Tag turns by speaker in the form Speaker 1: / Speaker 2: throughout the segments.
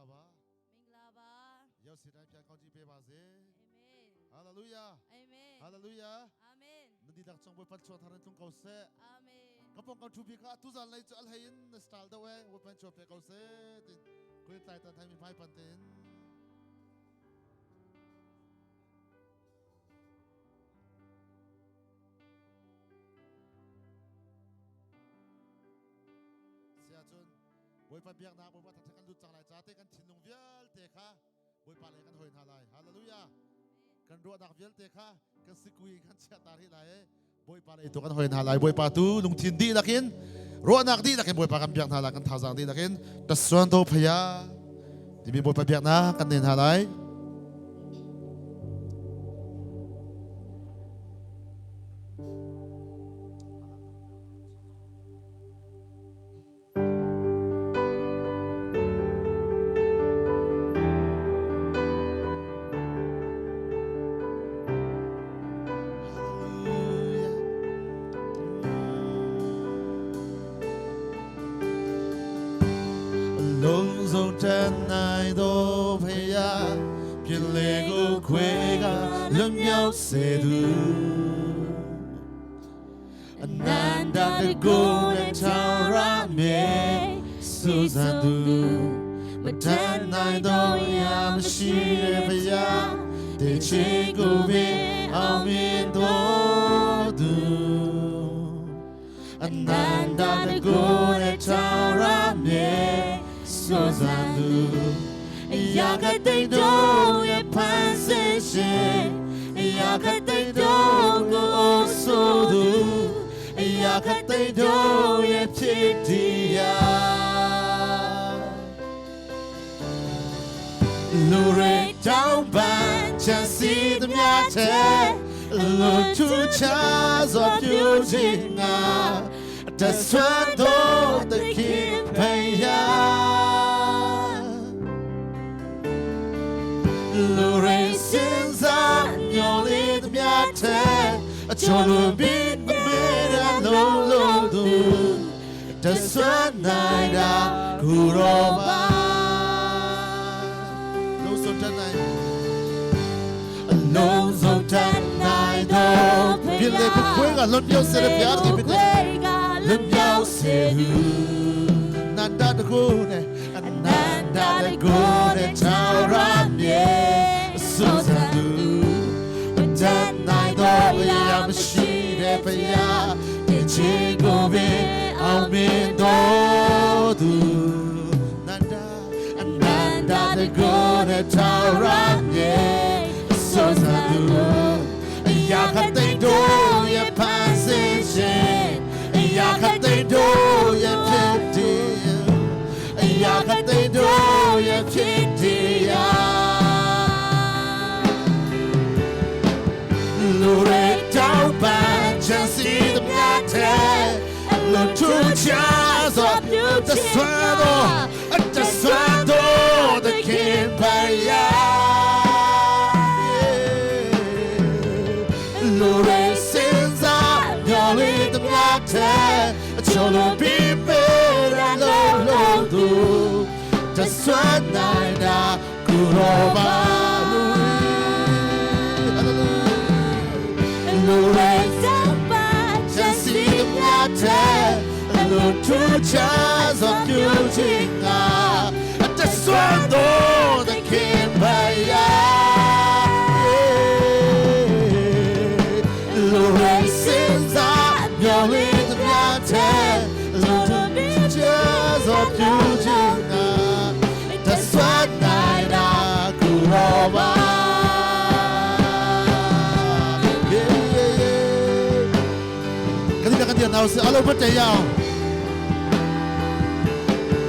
Speaker 1: La ba.
Speaker 2: Minglaba.
Speaker 1: Yau si dai pia kaung ji pe ba se.
Speaker 2: Amen.
Speaker 1: Hallelujah.
Speaker 2: Amen.
Speaker 1: Hallelujah.
Speaker 2: Amen.
Speaker 1: Na di dak chong boi pat chuan tharan tlung ko se.
Speaker 2: Amen.
Speaker 1: Ka pong kau thu bi kha tu zan lei chu al hei in na style do e wo pan chuan pe ko se tin kuin tlai tan thai mi phai pan tin. Sia cun Bawipa biaknak Bawipa thangṭhat kan lut cang lai ca te kan thinlung vialte kha Bawipa lei kan hoi hna lai. Hallelujah. Kan ruahnak vialte kha kan sikui in kan chiah ta rih lai i Bawipa lei tu kan hoi hna lai. Bawipa tu lungthin dihlak in ruahnak dihlak in Bawipa kan biak hna lai kan thazaang dihlak in tasuan do phaya timi Bawipa biaknak kan nei hna lai. လုံးစုံတန်နိုင်သောဖရာပြင်လေကိုခွေကလွတ်မြောက်စေသူအနန္တတကုနဲ့ထာဝရမြေစူဇန်သူမတန်နိုင်သောရာမရှိတဲ့ဖရာတေချေကိုပင်အောင်မြင်တော်သူ အနန္တတကုနဲ့ထာဝရမြေစူဇန်သူရာဂတိတ်တို့ရဲ့ဖန်ဆင်းရှင်ရာဂတိတ်တို့ကိုဆိုသူရာဂတိတ်တို့ရဲ့ဖြစ်တည်ရာလူတွေတောင်းပန်ချမ်းစီသမျှတဲ့လူထူချစွာပြုခြင်းငါတဆွမ်းတော်သခင်ဖယား လူရိစင်စားညော်လေးသမျှတဲ့အချော်လူပြီးမမေရလုံးလုံးသူတဆွမ်းနိုင်တာကူရောပါလုံးစုံတတ်နိုင်အလုံးစုံတတ်နိုင်တော့ပြည့်လေကိုခွေးကလွန်ပြောက်စေတဲ့ဘုရားတည်ဖြစ်တဲ့လွန်ပြောက်စေသူနန္ဒတကူနဲ့အနန္တတကူနဲ့ထာဝရမြေဆုဇန်သူတန်နိုင်တော့ဘုရားမရှိတဲ့ဘုရားဒီချီကိုပင်အောင်မြင်တော်သူနန္ဒအနန္တတကူနဲ့ထာဝရမြေဆုဇန်သူရာခတိတ်တို့ရဲ့ဖန်ဆင်းရှင်ရာခတိတ်တို့ရဲ့ဖြစ်တည်ရာခတိတ်တို့ရဲ့ဖြစ်တည်ရာလူတွေတောင်းပန်ချမ်းစီသမျှတဲ့လူထူချစွာတဆွမ်းတော်တဆွမ်းတော်သခင်ဖယားလူတွေစင်စားညော်လေးသမျှတဲ့အချို့လူပြီးပေရလုံးလုံးသူတဆွမ်းနိုင်တာကူရောပါလူလူတွေ 真心的的，路途长所究竟啊，这算多的天白呀。路人心在庙里的那天，路途长所究竟啊，这算来的古罗马。Yeah, yeah, yeah. ကတိကတိနောက်စအလုံးမတရအောင်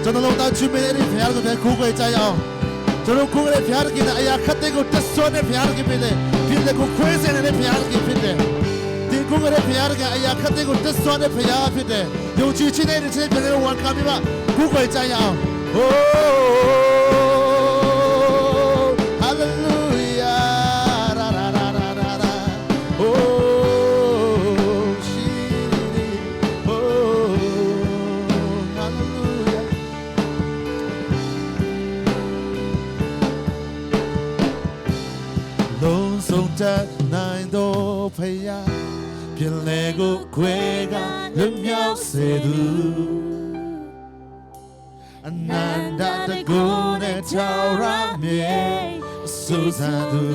Speaker 1: ကျွန်တော်တို့တာချွေးတဲ့ဖျားကိုပဲခိုးခွေကြရအောင်ကျွန်တော်ခိုးတဲ့ဖျားကအရာခတ်တဲ့ကိုတက်ဆွတဲ့ဖျားကဖြစ်တယ်ဖြစ်တယ်ကိုခွေးစင်တဲ့ဖျားကဖြစ်တယ်ဒီခိုးတဲ့ဖျားကအရာခတ်တဲ့ကိုတက်ဆွတဲ့ဖျားဖြစ်တယ်ယုံကြည်ခြင်းနဲ့ဒီချင်းပြန်ဝန်ခံပြီးမှခိုးခွေကြရအောင်ဟိုး Hallelujah ra ra ra ra ra ra Oh she oh hallelujah. တတ်နိုင်သောဖယားပြင်လေကိုခွေကလွတ်မြောက်စေသူအနန္တတကုနဲ့ထာဝရမြေဆူဇန်သူ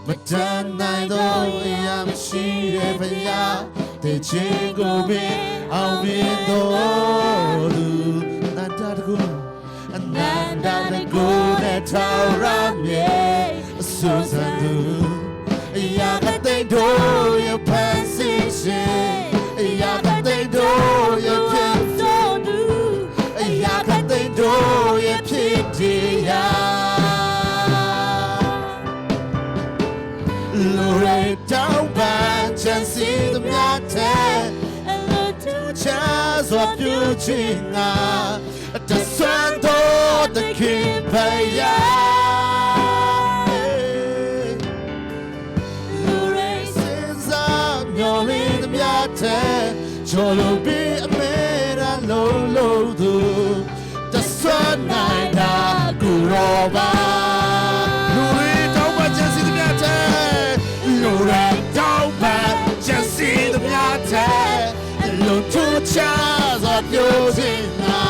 Speaker 1: မတန်နိုင်သောအရာမရှိတဲ့ဖယားတဲ့ချင်းကိုပင်အောင်မြင်တော်သူအနန္တတကုအနန္တတကုနဲ့ထာဝရမြေဆူဇန်သူအရာကတဲ့တို့ရဲ့ဖန်ဆင်းရှင်အရာကတဲ့တို့ရဲ့ဖြစ်
Speaker 2: တော်သူ
Speaker 1: အရာခတ်သိမ်းတို့ရဲ့ဖြစ်တည်ရာလူတွေတောင်းပန်ချမ်းစီသမျှတဲ့
Speaker 2: အလိုတူ
Speaker 1: ချမ်းစွာပြုခြင်းငါတဆွမ်းတော်သခင်ဖယား
Speaker 2: လူရိ
Speaker 1: စင်စားမျောလင်းသမျှတဲ့ချော်လို့ပြီးအမေရလုံးလုံးသူတဆွမ်းနိုင်တာကူရောပါလူတွေတောင်းပန်ချမ်းစီသမျှတဲ့လူတွေတောင်းပန်ချမ်းစီသမျှတဲ့လူထူချစွာပြောခြင်းငါ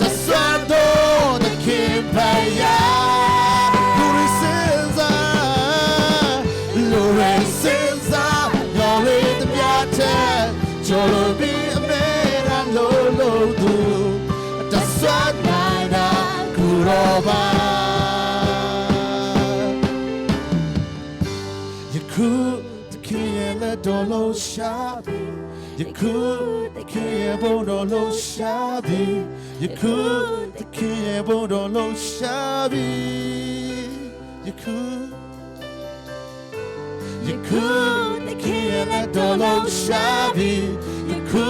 Speaker 1: တဆွမ်းတော်သခင်ဖယားလူတွေစင်စားလူတွေစင်စားမျောလေးသမျှတဲ့ချော်လို့ပြီးအမေရလုံးလုံးသူတဆွမ်းနိုင်တာကူရောပါ ယခုသခင်ရဲ့လက်တော်လုံးရှာသည်ယခုသခင်ရဲ့ဘုန်းတော်လုံးရှာသည်ယခုသခင်ရဲ့ဘုန်းတော်လုံးရှာသည်ယခုယခုသခင်ရဲ့လက်တော်လုံးရှာသည်ယခု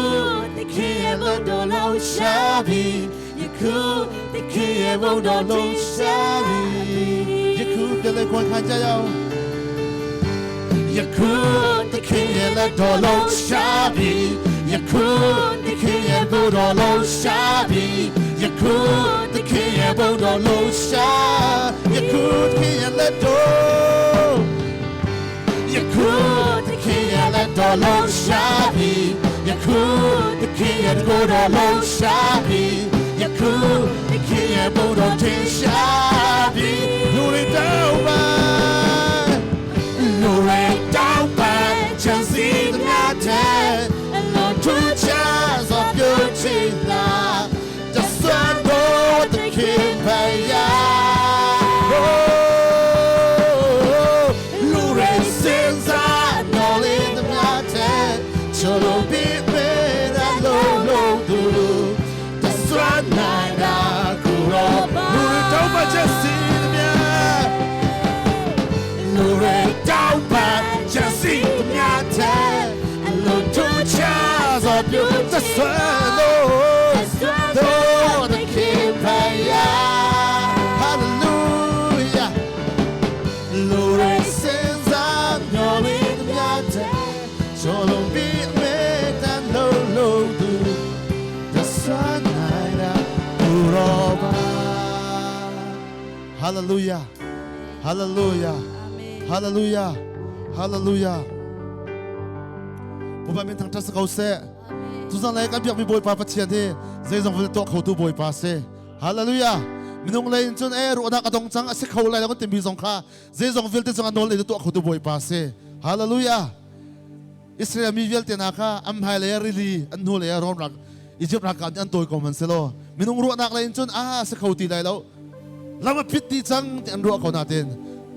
Speaker 1: သခင်ရဲ့လက်တော်လုံးရှာသည်ယခုသခင်ရဲ့ဘုန်းတော်လုံးရှာသည်ယခုပြည့်ခွန်ခံကြရအောင် ယခုသခင်ရဲ့လက်တော်လုံးရှာပြီယခုသခင်ရဲ့ဘုတော်လုံးရှာပြီယခုသခင်ရဲ့ဘုတော်လုံးရှာယခုသခင်ရဲ့လက်တော်ယခုသခင်ရဲ့လက်တော်လုံးရှာပြီယခုသခင်ရဲ့ဘုတော်လုံးရှာပြီယခုသခင်ရဲ့ဘုတော်ထင်ရှားပြီလူတွေတောင်းပါ လူတွေတောင်းပန်ချမ်းစီသမျှတဲ့အ
Speaker 2: လို
Speaker 1: ထူးခြားစွာပြုချင်လာတဆွမ်းတော်သခင်ဖယားလူတွေစင်စားတော်လေးသမျှတဲ့ချလို့ပြီးပေတဲ့လုံးလုံးသူတဆွမ်းနိုင်တာကူရောလူတွေတောင်းပန်ချမ်းစီသမျှ လူတွေတောင်းပန်ချင်စီသမျှတဲ့အလုံးထူးခြားစွာပြုသဆွမ်းလို့တော်သခင်ဖယား Hallelujah လူတွေစင်စားမျောလင်းသမျှတဲ့ချော်လုံးပြီးအမေတန်လုံးလုံးသူသဆွမ်းနိုင်တာဘူရောပါ Hallelujah Hallelujah
Speaker 2: အာမင်
Speaker 1: Hallelujah Hallelujah ဘုရားမင်းထံတစကောဆေ
Speaker 2: အာမင်
Speaker 1: သူစံလေကပြမိဘွေပါပချင်တဲ့ဇေဇုံဖတော့ခေါတူဘွေပါဆေ Hallelujah မနုံလေချွန်အဲရူနာကဒုံချန်းအစခေါလိုက်တော့တင်ဘီဇုံခါဇေဇုံဖစ်တဲ့ဇုံအနော်လေတော့ခေါတူဘွေပါဆေ Hallelujah อิสราเอลมีเวลเตนาคาอัมไฮเลริลีอันนูเลรอมรักอียิปต์รักกันอันตัวกอมันเซโลมินุงรัวนักเลนจนอาสเขาตีไลแล้วลำพิษดีจังอันรัวเขานาเตน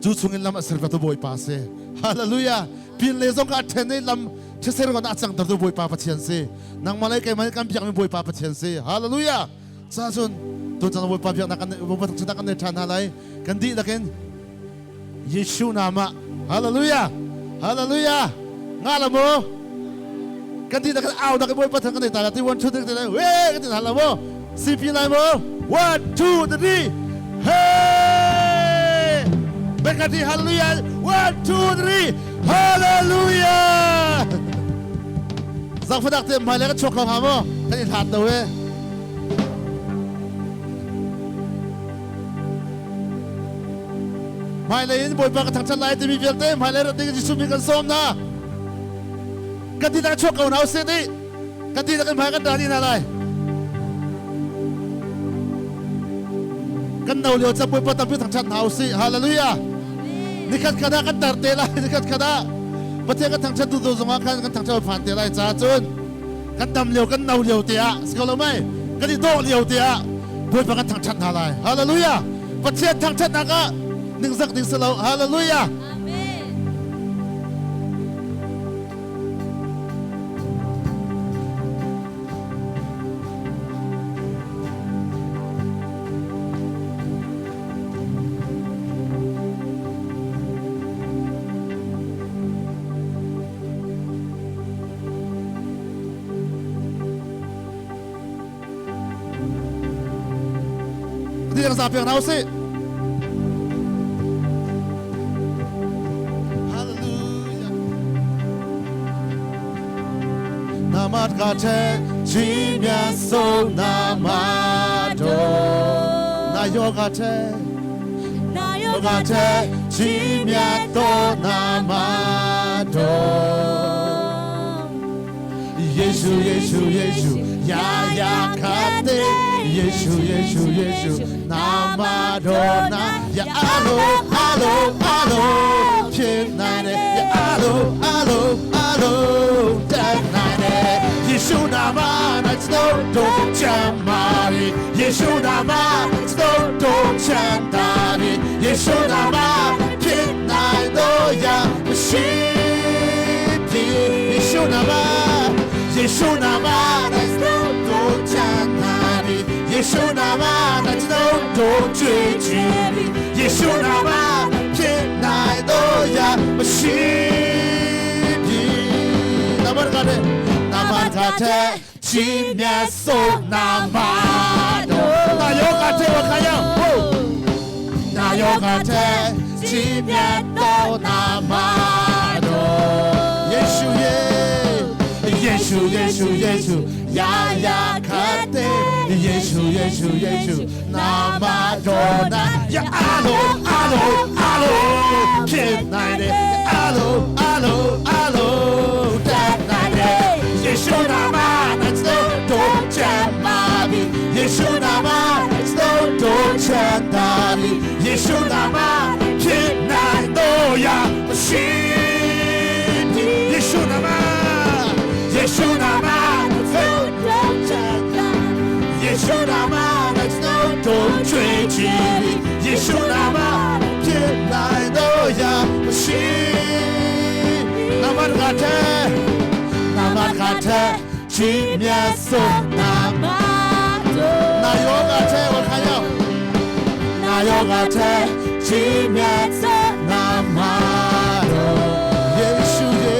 Speaker 1: จูชงอินลำอสริฟตัวบอยปาเซฮาเลลูยาพินเลซงกาเทนในลำเชเซรกันอาจังตตัวบอยปาปะเชียนเซนางมาเลยแกมันกันเปียกมีบอยปาปะเชียนเซฮาเลลูยาซาซุนตัวจังบอยปาเปียกนักกันบอยปาชนะกันในทานอะไรกันดีละกันเยซูนามะฮาเลลูยาฮาเลลูยางาละโม กันที่ตะกันเอาตะกันบอยปะทังกันในตาละที่วันชุดที่ไหนเว้กันที่ตาละโมซีพีไลโม one two three เฮ้เป็นกันที่ฮาเลลูยา one two three ฮาเลลูยาสักพดักเต็มไปแล้วก็ชกเขาหาโมท่านอิฐานตัวเว้ Hmailei in Bawipa ka thangṭhat lai timi vialte hmailei rat ding Jesuh min kan sawm hna. Kan dihlak chuak ko hna usih ti. Kan dihlak in hmai kan ṭa dih hna lai. Kan no lio ca Bawipa tampi thangṭhat hna usih. Hallelujah. Nikhat khat ah kan tar te lai. Nikhat khat ah Pathian kan thangṭhat duh zong ah khan kan thangṭhat phan te lai ca cun kan dam lio kan no lio te ah si ko lo mei kan i dawh lio te ah Bawipa kan thangṭhat hna lai. Hallelujah. Pathian thangṭhatnak ah ningzak ding si lo. Hallelujah.
Speaker 2: Amen.
Speaker 1: Ti kan zapi hna usih. Hallelujah. Namat ka che chi mya so namato. Na yoga che
Speaker 2: Na
Speaker 1: yoga che chi mya to namato. ယေရှုယေရှုယေရှုယာယာခတ်တဲ့ယေရှုယေရှုယေရှုနာမတော်နာယာအလိုအလိုအလိုဖြစ်နိုင်တယ်ယာအလိုအလိုအလိုတတ်နိုင်တယ်ယေရှုနာမ၌ကျွန်တော်တို့ချမ်းမာပြီယေရှုနာမကျွန်တော်တို့ချမ်းသာပြီယေရှုနာမဖြစ်နိုင်တော့ရာမရှိပြီယေရှုနာမယေရှုနာမ၌ကျွန်တော်တို့ချမ်းသာပြီယေရှုနာမ၌ကျွန်တော်တို့ကြွေးကြည်ပြီယေရှုနာမဖြစ်နိုင်တော့ရာမရှိပြီနမကတဲ့နမကတဲ့ချင်းမြတ်ဆုံးနာမတော်နာယောကတဲ့ဝခါယောဟို နာယောဂတဲ့ကြီးမြတ်သောနာမတော်ယေရှုယေယေရှုယေရှုယေရှုယာယာခတ်တဲ့ယေရှုယေရှုယေရှုနာမတော်နာယာအလိုအလိုအလိုဖြစ်နိုင်တယ်အလိုအလိုအလိုတတ်နိုင်တယ်ယေရှုနာမနဲ့ကျွန်တော်တို့ချမ်းသာပြီယေရှုနာမကျွန်တော်တို့ချမ်းသာပြီယေရှုနာမဖြစ်နိုင်တော့ရာမရှိပြီယေရှုနာမယေရှုနာမယေရှုနာမနဲ့ကျွန်တော်တို့ချွေချီပြီယေရှုနာမဖြစ်နိုင်တော့ရာမရှိနာမကတဲ့နာမကတဲ့ချင်းမြတ်ဆုံးနာမ နာယောဂတဲ့ဝခါယောနာယောဂတဲ့ချင်းမြတ်နာမတော်ယေရှုယေ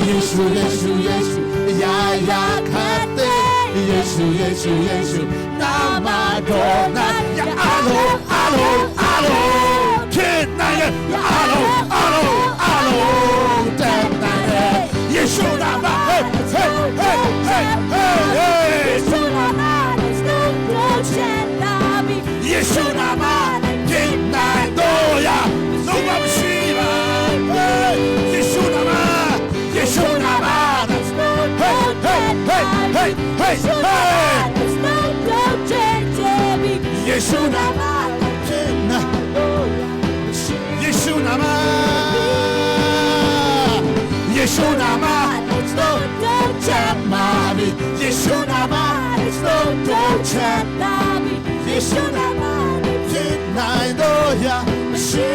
Speaker 1: ယေရှုယေရှုယေရှုယာယာခတ်တဲ့ယေရှုယေရှုယေရှုနာမတော်နာယာအလိုအလိုအလိုဖြစ်နိုင်ရဲ့အလိုအလိုအလိုတတ်နိုင်ရဲ့ယေရှုနာမဟေးဟေးဟေးဟေးဟေးဟေး ယေရှုနာမဖြစ်နိုင်တော့ရာလုံးဝမရှိပါယေရှုနာမယေရှုနာမ Hey hey hey hey hey hey ယေရှုနာမဖြစ်နိုင်ယေရှုနာမယေရှုနာမချမ်းမာပြီယေရှုနာမတို့ချမ်းယေရှုနာမဖြစ်နိုင်တော့ရာမရှိ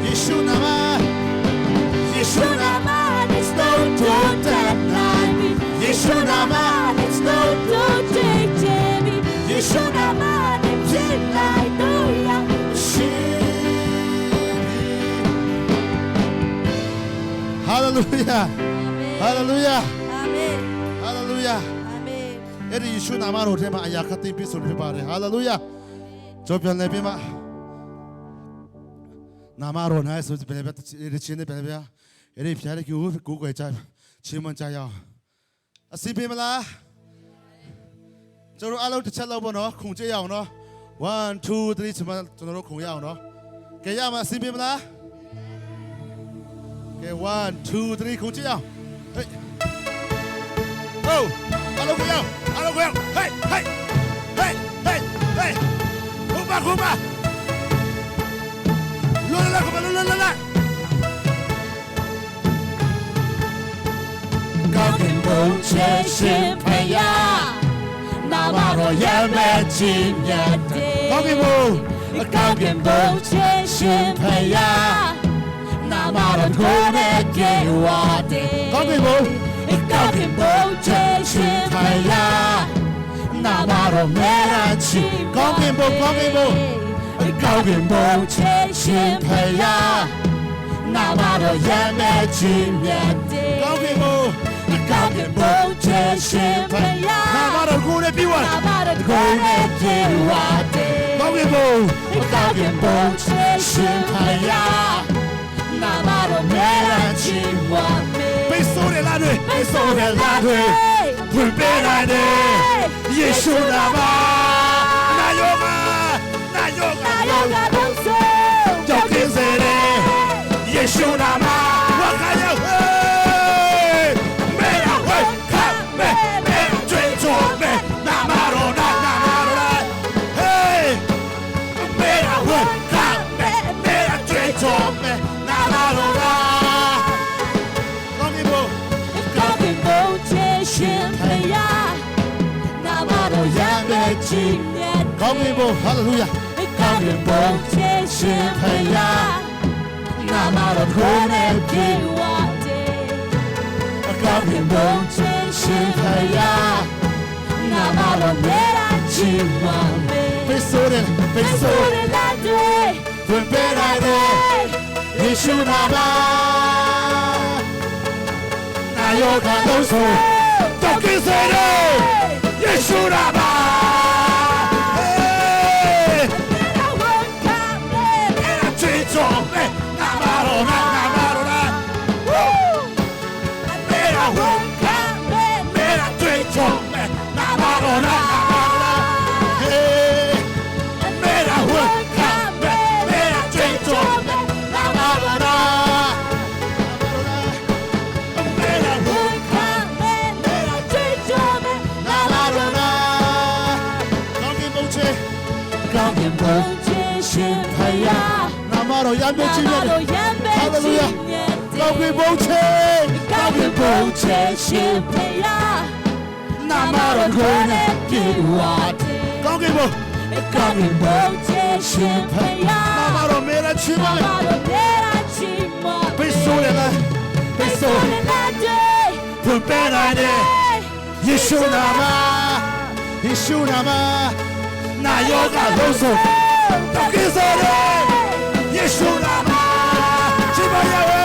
Speaker 1: ယေရှုနာမယေရှုနာမတို့တတ်နိုင်ပြီယေရှုနာမယေရှုနာမဖြစ်နိုင်တော့ရာရှိဟာလေလုယာဟာလေလုယာဟာလေလုယာ အဲ့ဒီယေရှုနာမတော်ထဲမှာအရာခတ်သိမ်းပြည့်စုံဖြစ်ပါတယ်ဟာလေလုယာကျွန်တော်ပြန်လည်ပြီးမှနာမတော်၌ဆိုပြန်ပြန်ဒီချင်းနဲ့ပြန်ပြန်အဲ့ဒီဖျားတဲ့ကိုကိုကိုယ်ကြချင်းမကြရအောင်အစီပြေမလားကျွန်တော်အလုံးတစ်ချက်လောက်ပေါ့နော်ခုံကြည့်ရအောင်နော်1 2 3ကျွန်တော်တို့ခုံရအောင်နော် ကဲရမှာအဆင်ပြေမလားကဲ1 2 3ခုကြည့်အောင်ဟေးဟိုးအလုံးကြောင်အလုံးကြောင်ဟေးဟေးဟေးဟေးဟေးခုပါခုပါလောလာခုပါလောလာလာ
Speaker 2: ကောင်းကင်ဘုံချေရှင်ဖယားနာမတော်ရဲ့မဲ့ချင်းမြတ်တယ်
Speaker 1: ကောင်းကင်ဘုံ
Speaker 2: ကောင်းကင်ဘုံချေရှင်ဖယားနာမတော်ကိုနဲ့ကေဝါတဲ့
Speaker 1: ကောင်းကင်ဘုံ
Speaker 2: ကောင်းကင်ဘုံချေရှင်ဖယားနာမတော်မဲ့ချင်း
Speaker 1: ကောင်းကင်ဘုံကောင်းကင်ဘုံ
Speaker 2: ကောင်းကင်ဘုံချေရှင်ဖယားနာမတော်ရဲ့မဲ့ချင်းမြတ်တယ်
Speaker 1: ကောင်းကင်ဘုံ
Speaker 2: ကောင်းကင်ဘုံချေရှင်ဖယား
Speaker 1: နာမတော်ကိုနဲ့ပြီးသွား
Speaker 2: နာမတော်ကိုနဲ့ပြေဝတဲ့
Speaker 1: ကောင်းကင်ဘုံ
Speaker 2: ကောင်းကင်ဘုံချေရှင်ဖယားနာမတော်မဲ့ချင်းဝမေ
Speaker 1: ပိတ်ဆိုးတယ်လားတွေပိတ်ဆိုးတယ်လားတွေဖွင့်ပေးနိုင်တယ်ယေရှုနာမနာယောဂနာယောဂ
Speaker 2: နာယောဂဘုံဆုံး
Speaker 1: ကြောက်ကင်းစေတယ်ယေရှုနာမဝါခါယောဟေးမေယဝေခမေမေကျွေးချိုမေနာမရောနာနာမရောနာဟေးမေယဝေခမေမေကျွေးချိုမေနာမရောနာကောင်းကင်ဘုံ
Speaker 2: ကောင်းကင်ဘုံချေရှင်ဖယားနာမတော်ရဲ့မဲ့ချင်းမြတ်
Speaker 1: ကောင်းကင်ဘုံဟာလေလုယာ
Speaker 2: ကောင်းကင်ဘုံချေရှင်ဖယားနာမတော်ကိုနဲ့ပြေဝတဲ့
Speaker 1: ကောင်းကင်ဘုံ
Speaker 2: ချေရှင်ဖယားနာမတော်နဲ့ချီးမွမ်းမေ
Speaker 1: ပိတ်ဆိုးတယ်ပိတ်ဆိုး
Speaker 2: တဲ့လက်တွေ
Speaker 1: ဖွင့်ပေးနိုင်တယ်ယေရှုနာမနာယောဂလုံးဆိုတောက်ကင်းစေတယ်ယေရှုနာမဟေးအဲ့ဒါချွေချော်မဲနာမတော်နာနာမတော်နာဝူးမေရာဝန်ခံမေရာချွေချော်မဲနာမတော်နာနာမတော်နာဟေးမေရာဝန်ခံမဲမေရာချွေချော်မဲနာမတော်နာမေရာဝန်ခံ နာမတော်နာကောင်းကင်ဘုံချေ
Speaker 2: ကောင်းကင်ဘုံချေရှင်ဖယား
Speaker 1: နာမတော်ရမြတ်ကြီးမြတ်တယ်ဟာလေလုယာကောင်းကင်ဘုံချေ
Speaker 2: ကောင်းကင်ဘုံချေရှင်ဖယား
Speaker 1: နာမတော်ကိုနဲ့
Speaker 2: ပြေဝတဲ့
Speaker 1: ကောင်းကင်ဘုံ
Speaker 2: ကောင်းကင်ဘုံချေရှင်ဖယား
Speaker 1: နာမတော်မေရချီမ
Speaker 2: နာမတော်မေရာချီမ
Speaker 1: ပိတ်ဆိုးတယ်လားပိတ်ဆိုး
Speaker 2: လက်တွေ
Speaker 1: ဖွင့်ပေးနိုင်တယ်ယေရှုနာမယေရှုနာမနာယောဂလုံးစုံတောက်ကင်းစေတယ်ယေရှုနာမချီမရဝေ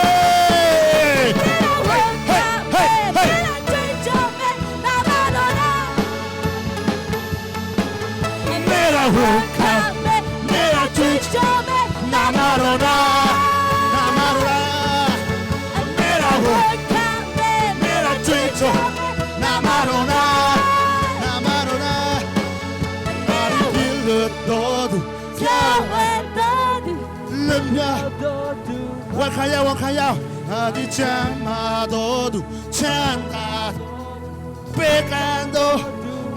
Speaker 1: ဟေးဟေးဟေးမေရဟုခမေရချီနာမတော်နာနာမတော်နာမေရဟုမေရချီချနာမတော်နာနာမတော်နာအာရီပီလတော်သူလမြဝခါယဝခါယအာဒီချမ်းမာတော်သူချမ်းသာပေကန်တော်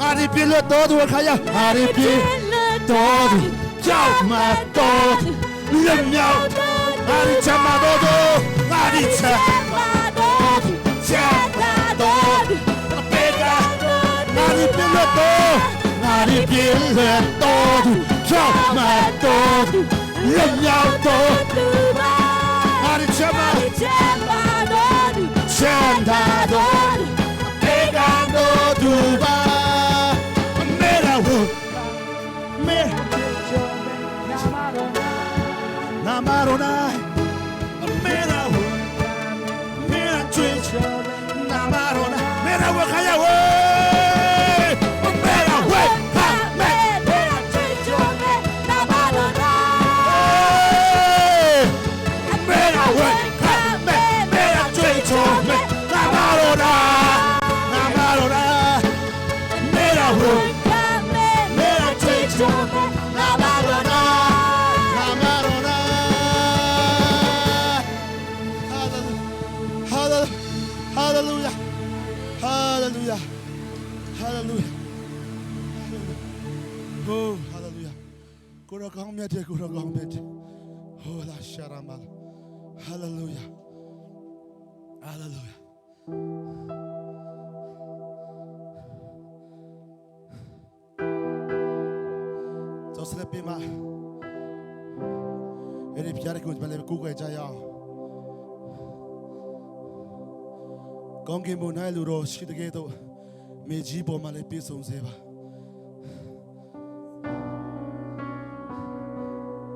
Speaker 1: အာရီပီလတော်သူဝခါယအာရီပီတော်သူကြောက်မတော်သူလမြောက်အာရီချမ်းမာတော်သူအာရီချမ်းချမ်းသာတော်ပေကန်အာရီပီလတော်အာရီပီလတော်သူကြောက်မတော်သူလမြောက်တော်အာရီချမ်းမာချမ်းသာတော်ပေကန်တော်သူပါမေရာဟုမေနာမတော်နာမေရာဟုမေရာချွေနာမတော်နာမေရာဝခါယဝေမေရာဝခါမေမေရာဝခါမေမေရာချွေချိုမေနာမတော်နာနာမတော်နာ Hallelujah. Oh, hallelujah. Kura kong mete, kura kong mete. Oh, la sharamal. Hallelujah. Hallelujah. Joseph ma အဲ့ဒီဖျားတဲ့ကိုကျွန်တော်လည်းကိုယ်ွယ်ကြရအောင်ကောင်းကင်ဘုံ၌လူတော်ရှိတဲ့ကဲ့သို့မြေကြီးပေါ်မှာလည်းပြည့်စုံစေပါ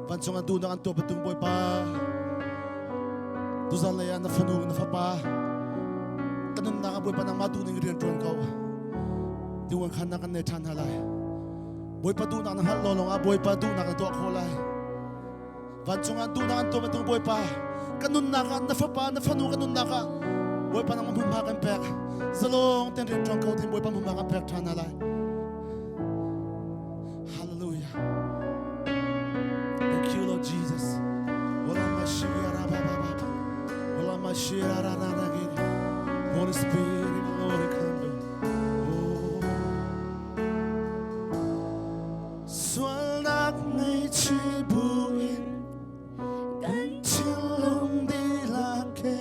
Speaker 1: Van chung an tu nak an to patung boy pa tuzan le na fanu na fapa kanun nak boy pa nang ma tu ning rian tuan ko tiwan khan nak kan ne than halai boy pa tu nak na hal lo long a boy pa tu nak na to kho lai van chung an tu nak an to patung boy pa kanun nak na fapa na fanu kanun nak boy pa nang ma ma kan pek zalong ten rian tuan ko tin boy pa ma kan pek than halai. Hallelujah. Thank you, Lord Jesus. Holy Spirit, glory come. Oh. Sualnak ngei chi buin kan thinlung dihlak he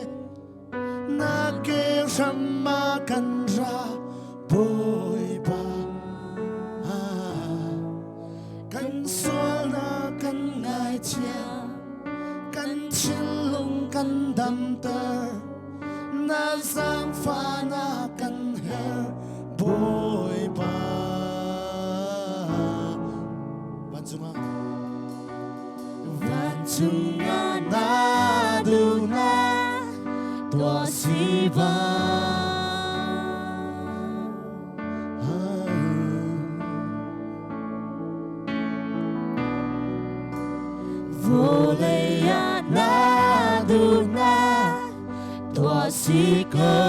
Speaker 1: na ke hram ah kan ra Bawipa. Kan sualnak kan ngaithiam kan thinlung kan damter na zaangfahnak kan herh Bawipa. Vancung ah
Speaker 2: Vancung ah na duhnak tuah si bang. Vawlei ah na duhnak tuah si ko.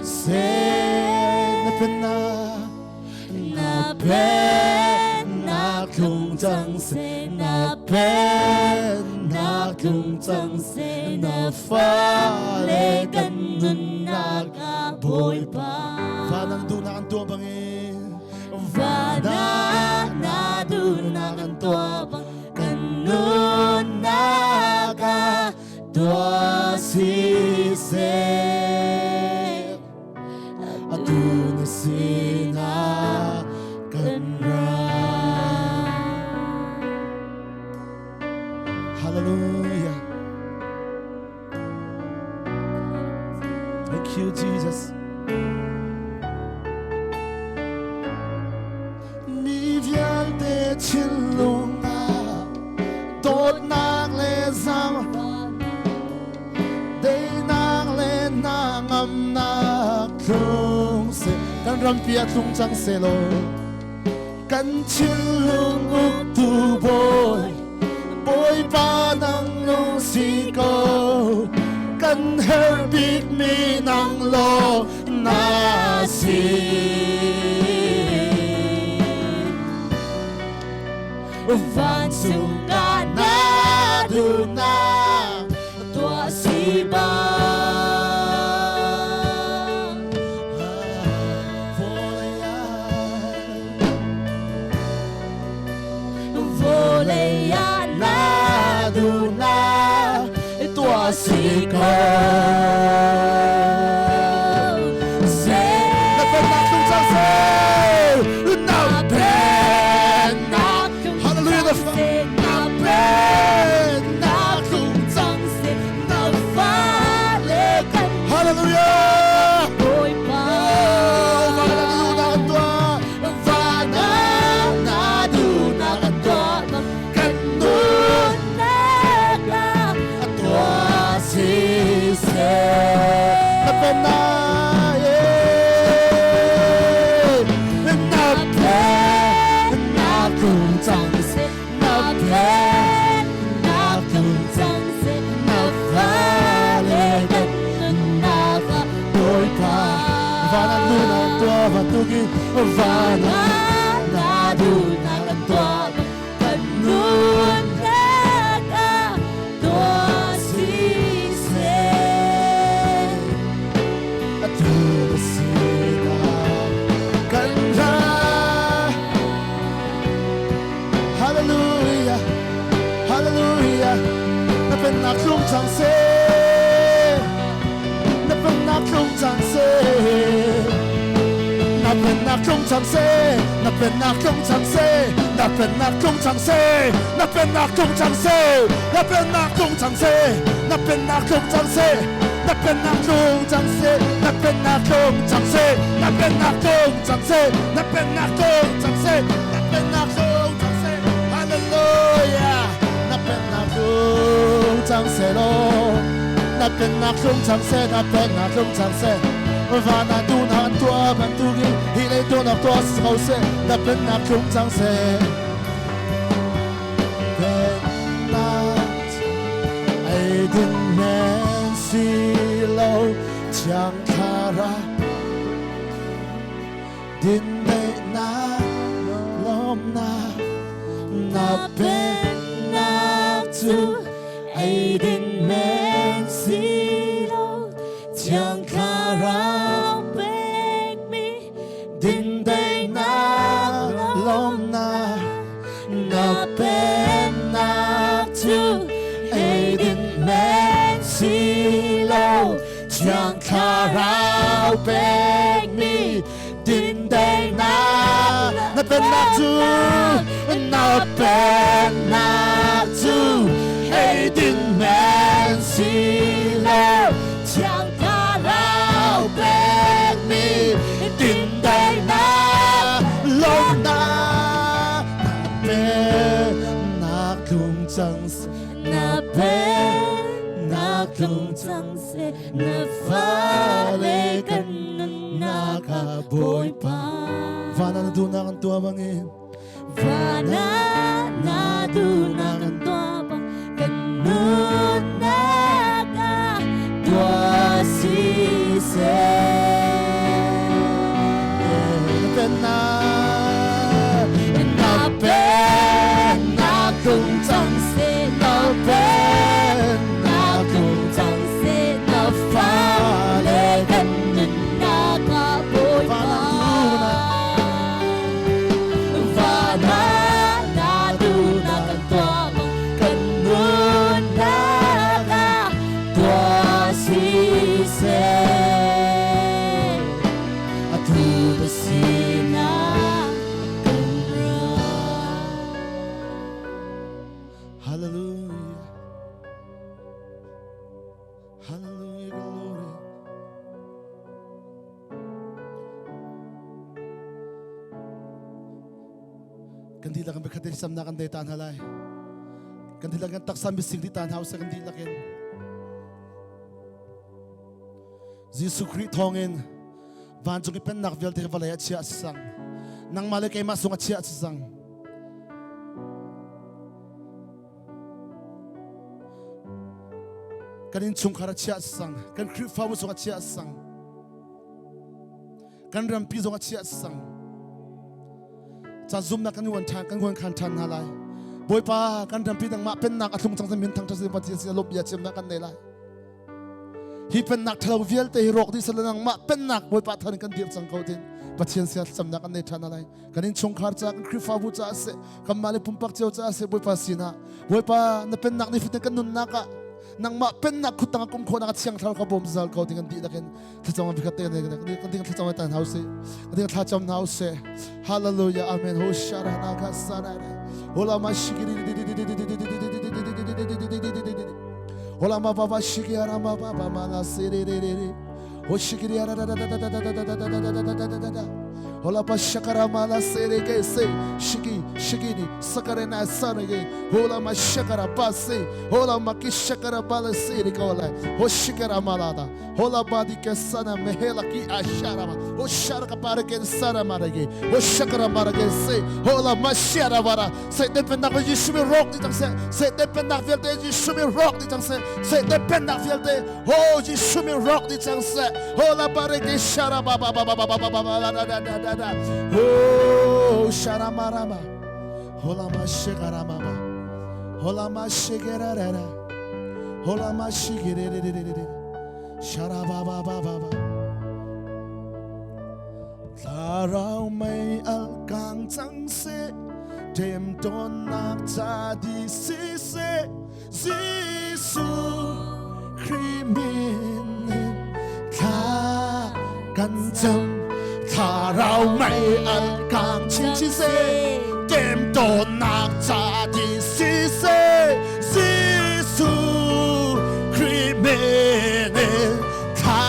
Speaker 1: Seh na pennak
Speaker 2: Na pennak tlung cang seh, na pennak tlung cang seh, na fale kan nunnak ah Bawipa.
Speaker 1: Van ah duhnak an tuah bangin
Speaker 2: Van ah na duhnak an tuah bang kan nunnak ah tuah si seh.
Speaker 1: Atu na sinah kan ra. Hallelujah. Thank you, Jesus. Mi vialte thinlung ah dawtnak le zam deinak le hnangamnak tlung seh kan rampi ah tlung cang seh law kan thinlung uktu bawi Bawipa nang lung si ko kan herh bikmi nang law na si.
Speaker 2: Vancung ah na duhnak tuah si bang. Vawlei ah na duhnak tuah si ko.
Speaker 1: Na pennak tlung cang seh na pennak Hallelujah the
Speaker 2: Na pennak tlung cang seh na fale kan
Speaker 1: Hallelujah.
Speaker 2: Bawipa.
Speaker 1: Oh, van ah na duhnak an tuah
Speaker 2: Van ah na duhnak an tuah bang kan nunnak ah tuah si seh.
Speaker 1: Na pennak yeah.
Speaker 2: Na pennak tlung cang seh na pennak tlung cang seh na fale kan nunnak ah Bawipa.
Speaker 1: Van ah duhnak tuah bantukin van ah
Speaker 2: Na duhnak an tuah bang kan nunnak ah tuah si seh.
Speaker 1: Atu na sinah pennak tlung cang seh na pennak tlung cang seh na pennak tlung cang seh na pennak tlung cang seh na pennak tlung cang seh na pennak tlung cang seh na pennak tlung cang seh na pennak tlung cang seh na pennak tlung cang seh na pennak tlung cang seh na pennak tlung cang seh hallelujah na pennak tlung cang seh law na pennak tlung cang seh na pennak tlung cang seh van ah duhnak an tuah bantukin hi lei tuahnak tuah si ko seh na pennak tlung cang seh pennak ei din men si lo thiang thlarau Dindaihnak lawmnak na pennak cu eidin men si lo Thiang Thlarau pekmi dindaihnak lawmnak na pennak cu eidin men si lo Thiang Thlarau pekmi dindaihnak na pennak cu na pennak cu eidin men si lo
Speaker 2: Thiang Thlarau pekmi
Speaker 1: dindaihnak lawmnak na pennak tlung cang
Speaker 2: na pennak tlung cang seh na fale kan nunnak ah Bawipa
Speaker 1: Van ah na duhnak an tuah bangin
Speaker 2: Van ah na duhnak an tuah bang kan nunnak ah tuah si seh
Speaker 1: Na pennak
Speaker 2: na pennak tlung cang seh na pennak tlung cang seh na fale kan nunnak ah Bawipa van ah na duhnak kan tuah bang kan nunnak ah tuah si seh atu na sinah kan ra.
Speaker 1: Hallelujah. Hallelujah, glory. Kan dihlak in biakhat samnak kan dei tan halai. Kan dihlak kan taksa mising di tan hau sa kan dihlak in. Jesuh Khrih thawngin vancung i pennak vialte vawlei ah chiah a si cang. Nangmah le keimah sung a chiah a si cang. Kan innchungkhar a chiah a si cang. Kan Khrihfabu sung a chiah a si cang. Kan rampi zong a chiah a si cang. Ca zumnak kan uan ṭhan kan uan khan ṭhan hna lai. Bawipa kan rampi nangmah pennak a thlung cang min thang ṭha Pathian sin lawmh bia chimnak kan nei lai. Hi pennak ṭhalo vialte hi rawk dih seh nangmah pennak Bawipa thar in kan dir cang ko tin Pathian sia thlacamnak kan nei ṭhan lai. Kan innchungkhar ca, kan Khrihfabu ca seh, kanmah le pumpak cio ca seh Bawipa sinah Bawipa na pennak ni fatin kan nunnak ah nangmah pennak khutang kum khawhnak a thiang thlarau ka bawm zal ko ding kan dihlak in thlacam bi khat te kan ding thlacam tan hau se kan ding thlacam hau se hallelujah amen ho shara na ka sana hola ma shikiri hola ma baba shiki ara ma baba ma la siri ri ri ri ho shikiri ara da da da da da da da da da da da da da da da hola pa shakara ma la siri ke se shiki shikini sakare na sare ge hola ma shakara pa se hola ma ki shakara ba la siri ko la ho shikara ma la da Hola badi ke sana mehela ki asharama. O sharaka para ke sana marage. O shakara marage se. Hola mashara vara. Se te pennak Jesu mi rock di tang se. Se te pennak vialte Jesu mi rock di tang se. Se te pennak vialte ho Jesu mi rock di tang se. Hola bare ke shara ba ba ba ba ba ba ba ba ba da da da da da. Oh shara marama. Hola mashikara mama. Hola mashikara ra ra. Hola mashikere re re re re. Shara ba ba ba ba ba. Thlarau mei al kang cang seh, ṭemṭawnnak ca di siseh, Jesuh Khrih min in thla kan cam. Thlarau mei al kang chinchin seh Temtawnnak ca di siseh Jesuh Khrih min in thla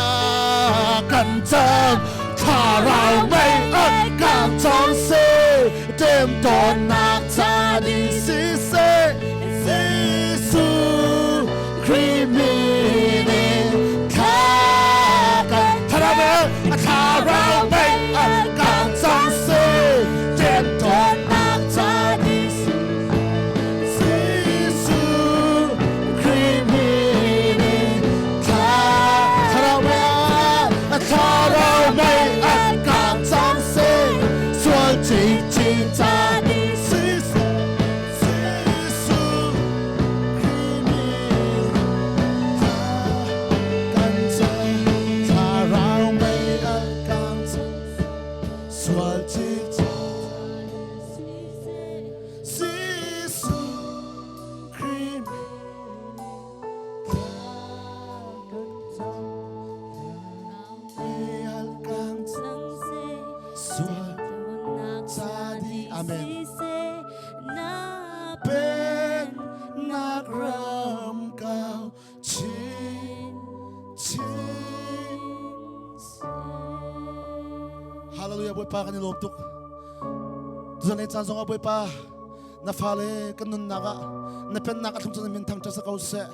Speaker 1: kan cam Thlarau mei al kang cang seh Temtawnnak ca di siseh Jesuh Khrih min in thla kan Thlarau thlarau mei al kang cang seh Temtawnnak ca di Jesuh Khrih min in thlarau mei thlarau mei al kang cang seh Sual chinchin ca di siseh Jesuh Khrih min kan cang thlarau mei al kang cang sual chinchin Jesuh Khrih mei al kang sual ca di Amen Pennak ram kau chin chin Hallelujah Bawipa kan i lawm tuk Tuzan le caan zongah Bawipa na fale kan nunnak ah na pennak a thlung cun min thangṭhat sa ko seh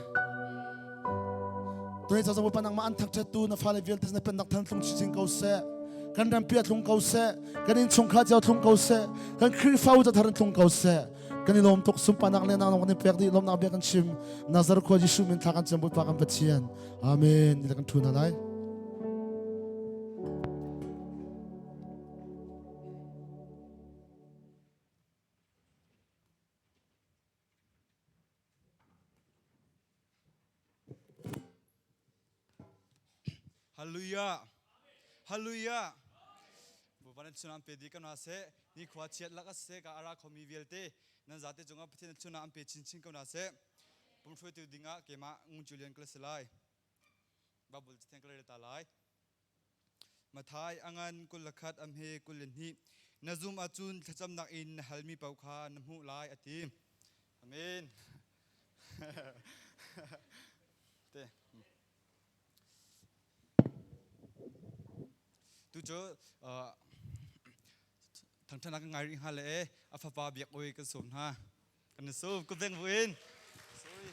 Speaker 1: Tunai caan zong Bawipa nangmah an thangṭhat tu na fale vialte na pennak than thlung chin ko seh kan rampi a thlung ko seh kan innchungkhar cio thlung ko seh kan Khrihfabu ca thar in thlung ko seh kan i lawm tuk sunparnak le nang kan i pek dih lawmnak bia kan chim Nazar khua Jesuh min thla kan cam Bawipa kan Pathian amen ni kan thu hna lai
Speaker 3: Hallelujah. Hallelujah. Bawipa nan chunah an pe dih ko hna seh. Ni khua chiat lak a seh ka ara khomi vialte nan zate cungah Pathian chunah an pe chinchin ko hna seh. Pum hruaitu dingah keimah Ngun Julian ka si lai. Bible cathiang ka rel ta lai. Mathai a ngan 21 a hme 22 Na zum ahcun thlacamnak in na halmi paoh kha na hmuh lai a ti. Amen. Te. Tu cu thangṭhatnak kan ngai rih hnga le a fapa biak oi kan sawm hna. Kan i sum kut beng buin. Sorry.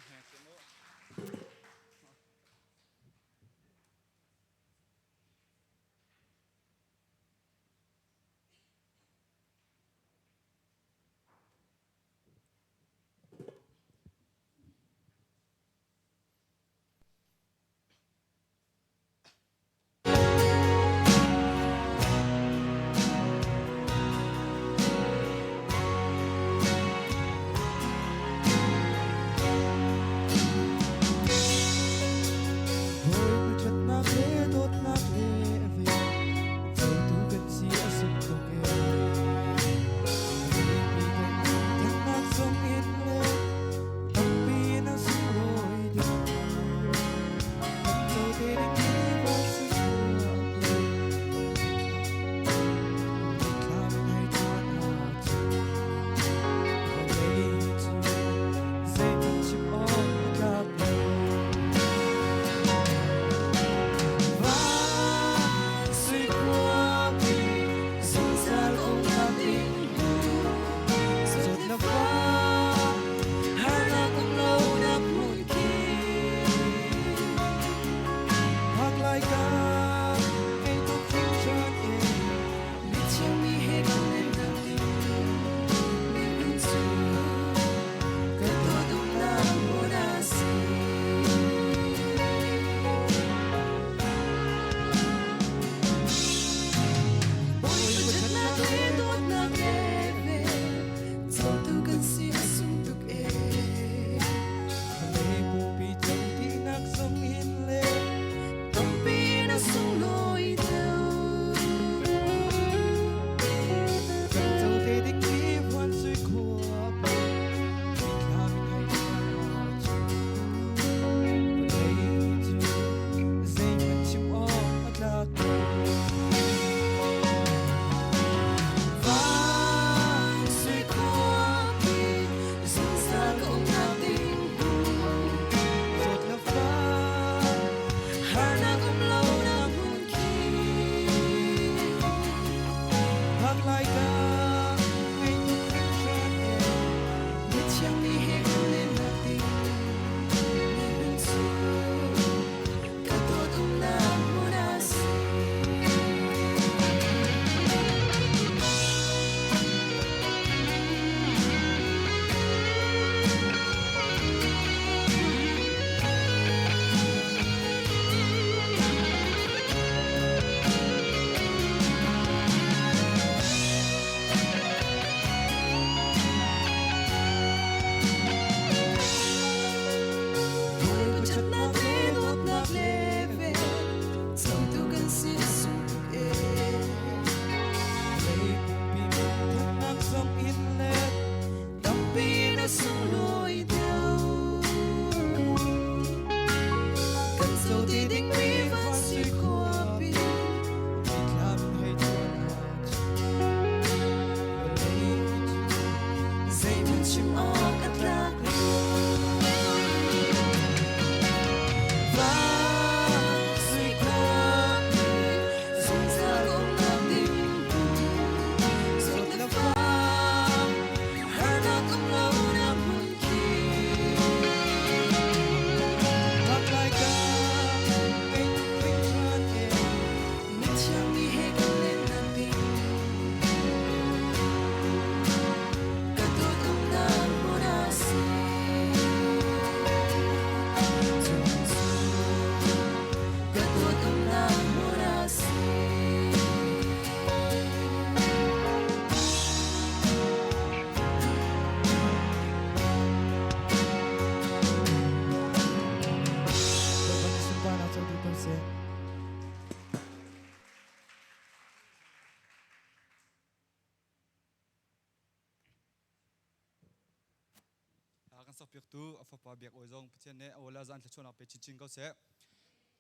Speaker 3: sak piaktu a fapa Biak Awi zong Pathian nih a aw le a zaan thluachuahnak pe chinchin ko seh.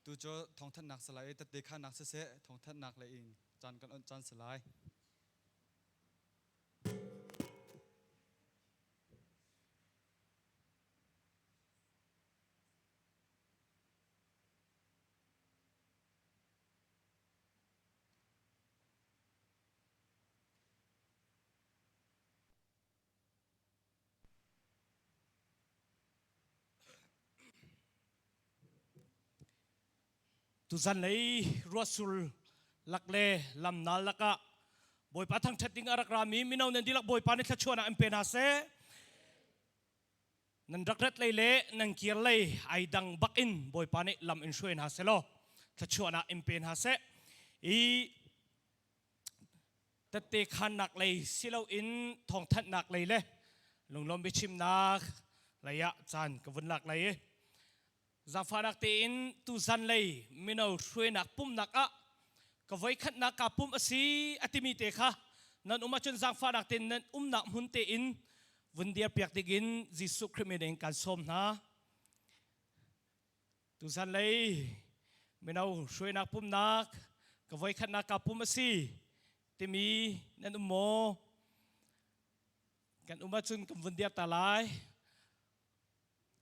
Speaker 3: Tu cu thawngthanhnak si lai i tette khannak siseh thawngthanhnak lei in caan kan onh caan si lai.
Speaker 4: Tuzan lei ruahsul lak le lamnal lakah Bawipa thangṭhat ding a rak rami mino nan dihlak Bawipa nih thluachuahnak in pe hna seh. Nan rak rat lei le nan kir lei ai dang bak in Bawipa nih lam in hruai hna seh law thluachuahnak in pe hna seh. I tette khannak lei si loin thawngthanhnak lei le lunglawm biachimnak lei ah caan ka vun lak lai i zaangfahnak tein tuzan lei mino hruainak pumnak ah ka voikhatnak kaa pum a si a timi te kha nan um ahcun zaangfahnak tein nan umnak hmun tein vun dir piak dingin Jesuh Khrih min in kan sawm hna. Tuzan lei mino hruainak pumnak ka voikhatnak ka pum a si timi nan um maw? Kan um ahcun kan vun dir ta lai.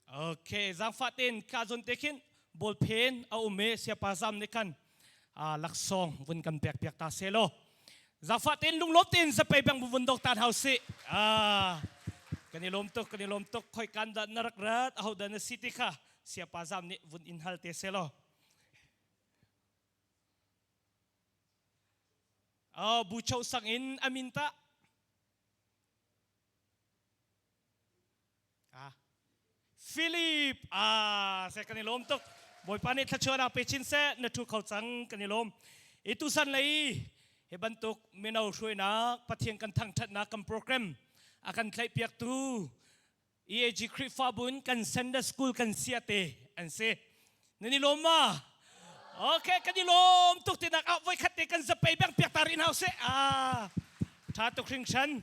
Speaker 4: Okay, zaangfah tein ka zawn te khin ballpen a um i siapa zam nih khan laksawng vun kan pek piak ta seh law. Zaangfah tein lunglawm tein zapei bang vun dok tan hau si. Kan i lawm tuk, kan i lawm tuk. Khoi kan dah na rak rat, aho dah na si ti kha siapa zam nih vun in hal te seh law. Oh, bu cho sang in amin ta. Ah. Philip ah se kan i lawm tuk Bawipa nih thluachuahnak pe chin seh na thu kho cang kan i lawm i tusan lei hi bantuk mino hruainak Pathian kan thangthatnak kan program a kan tlaih piaktu EAG Khrihfabu in kan Sunday School kan sia te an si nan i lawm ma Okay kan i lawm tuk tinak ah voikhat te kan zapei bang piak ta rin hau se ah tha tuk hringhran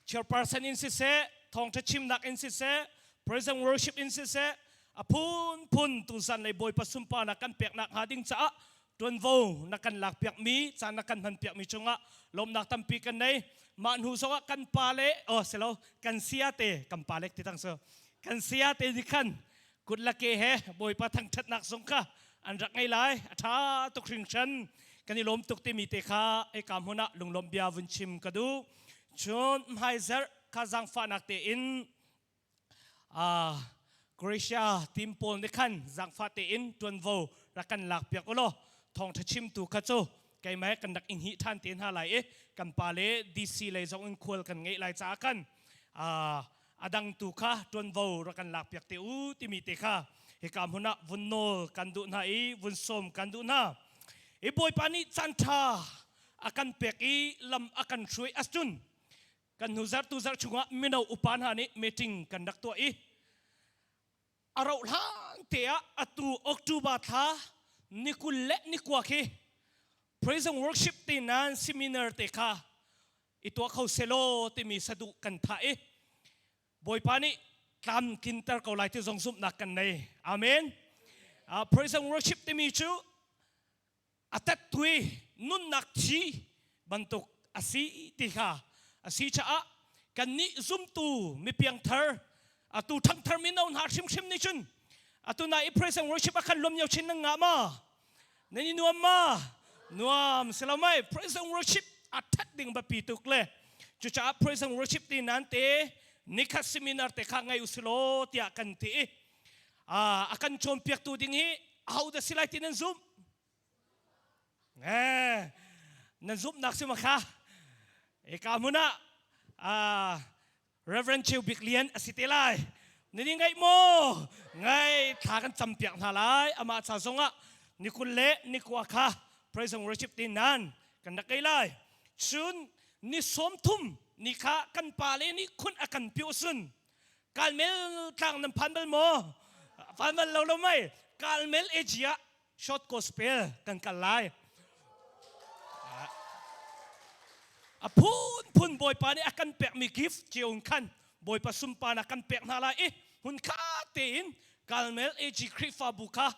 Speaker 4: chairperson in siseh thawngtha chimnak in siseh praise and worship in siseh a phunphun tuzan lei bawipa sunparnak kan peknak hnga ding caah tuanvo na kan lak piakmi caan na kan hman piakmi cungah lawmnak tampi kan nei mah hnu zongah kan pa le oh silo kan sia te kan pa le ti tang so kan sia te ni khan kut la ke he bawipa thangthatnak zong kha an rak ngei lai a tha tuk hringhran kan i lawm tuk timi te kha eka hmun ah lunglawm bia vun chim ka duh Cun hmaizarh kha zaangfahnak tein Croatia team pawl nih khan zaangfah tein ṭuanvo rak kan lakpiak u law thawngṭha chimtu kha cu keimah he kan rak i hngih ṭhan te hna lai i kan pa le DC lei zong in khual kan ngeih lai caah khan a dang tu kha ṭuanvo rak kan lakpiak te u timi te kha hika hmun ah vun nawl kan duh hna i vun sawm kan duh hna. I Bawipa nih caan ṭha a kan pek i lam a kan hruai ahcun kan hnu zarh tu zarh chungah mino upa hna nih meeting kan rak tuah i a rauh hlan te ah atu October thla ni 20 le ni 20 khi praise and worship ti nan seminar te kha i tuah kho selaw timi saduh kan thah i Bawipa nih tlamtlinter ko lai ti zong zumhnak kan nei. Amen. Praise and worship timi cu a tettui nunnak thi bantuk a si ti kha a si caah kannih zumtu mipiangthar atu ṭhangthar mino hna hrimhrim nih cun atu na i praise and worship a khan luam nio chin nan ngah ma nan i nuam ma nuam silo mai praise and worship a ṭhat ding biapi tuk le cucaah praise and worship ti nan te nikhat seminar te kha ngai usilaw tiah kan ti i a kan cawnpiaktu ding hi aho dah si lai ti nan zumh eh nan zumhnak si ma kha eka hmun ah Reverend Cheu Bik Lian a si te lai nan i ngaih maw ngai thla kan campiak hna lai amah ca zongah ni 20 le ni 20 kha praise and worship ti nan kan rak ei lai cun ni 30 ni kha kan pa le nih khun a kan piu sun Kalmel tlang nan phan bal maw? Phan bal lo lo mai. Kalmel Asia short gospel kan kal lai. A phun phun Bawipa nih a kan pekmi gift cio khan Bawipa sunparnak kan pek hna lai i Hmun kha tein Kalmel AG Khrihfabu kha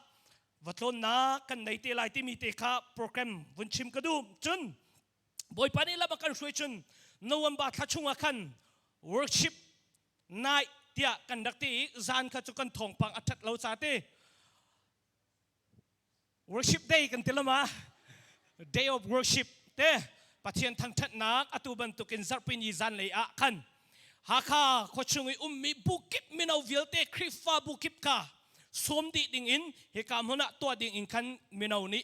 Speaker 4: va tlawnnak kan nei te lai timi te kha program vun chim ka duh. Cun Bawipa nih lam a kan hruai cun November thla chungah khan worship night tiah kan rak ti i zan kha cu kan thawngpang a ṭhat lo ca te worship day kan ti lama day of worship te Pathian thangṭhatnak atu bantukin zarhpini zan lei ah khan Hakha khuachung i ummi bukip mino vialte Khrihfa bukip kha sawm dih ding in hika hmun ah tuah ding in khan mino nih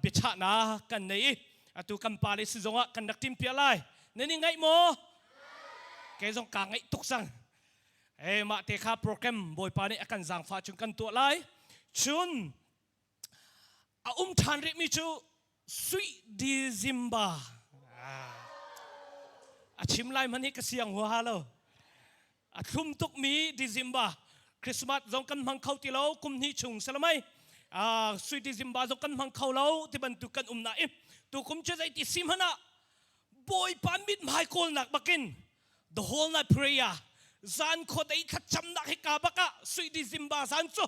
Speaker 4: biachahnak kan nei i atu kan pa le si zongah kan rak timpiah lai. Nan i ngaih maw? Kei zong kaa ngaih tuk cang. E mah te kha program Bawipa nih a kan zaangfah cun kan tuah lai. Cun a um ṭhan rihmi cu Sui December. A chim lai hmanh hi ka siang huaha lo. A thlum tukmi December Christmas zong kan hmang kho ti lo kum hnih chung salamai. Sui December zong kan hmang kho lo ti bantuk kan um nain tukum cu zeiti si hmanh ah Bawipa mithmai kawlnak bakin the whole night prayer zan khuadei thlacamnak hi ka bak ah sui December zan cu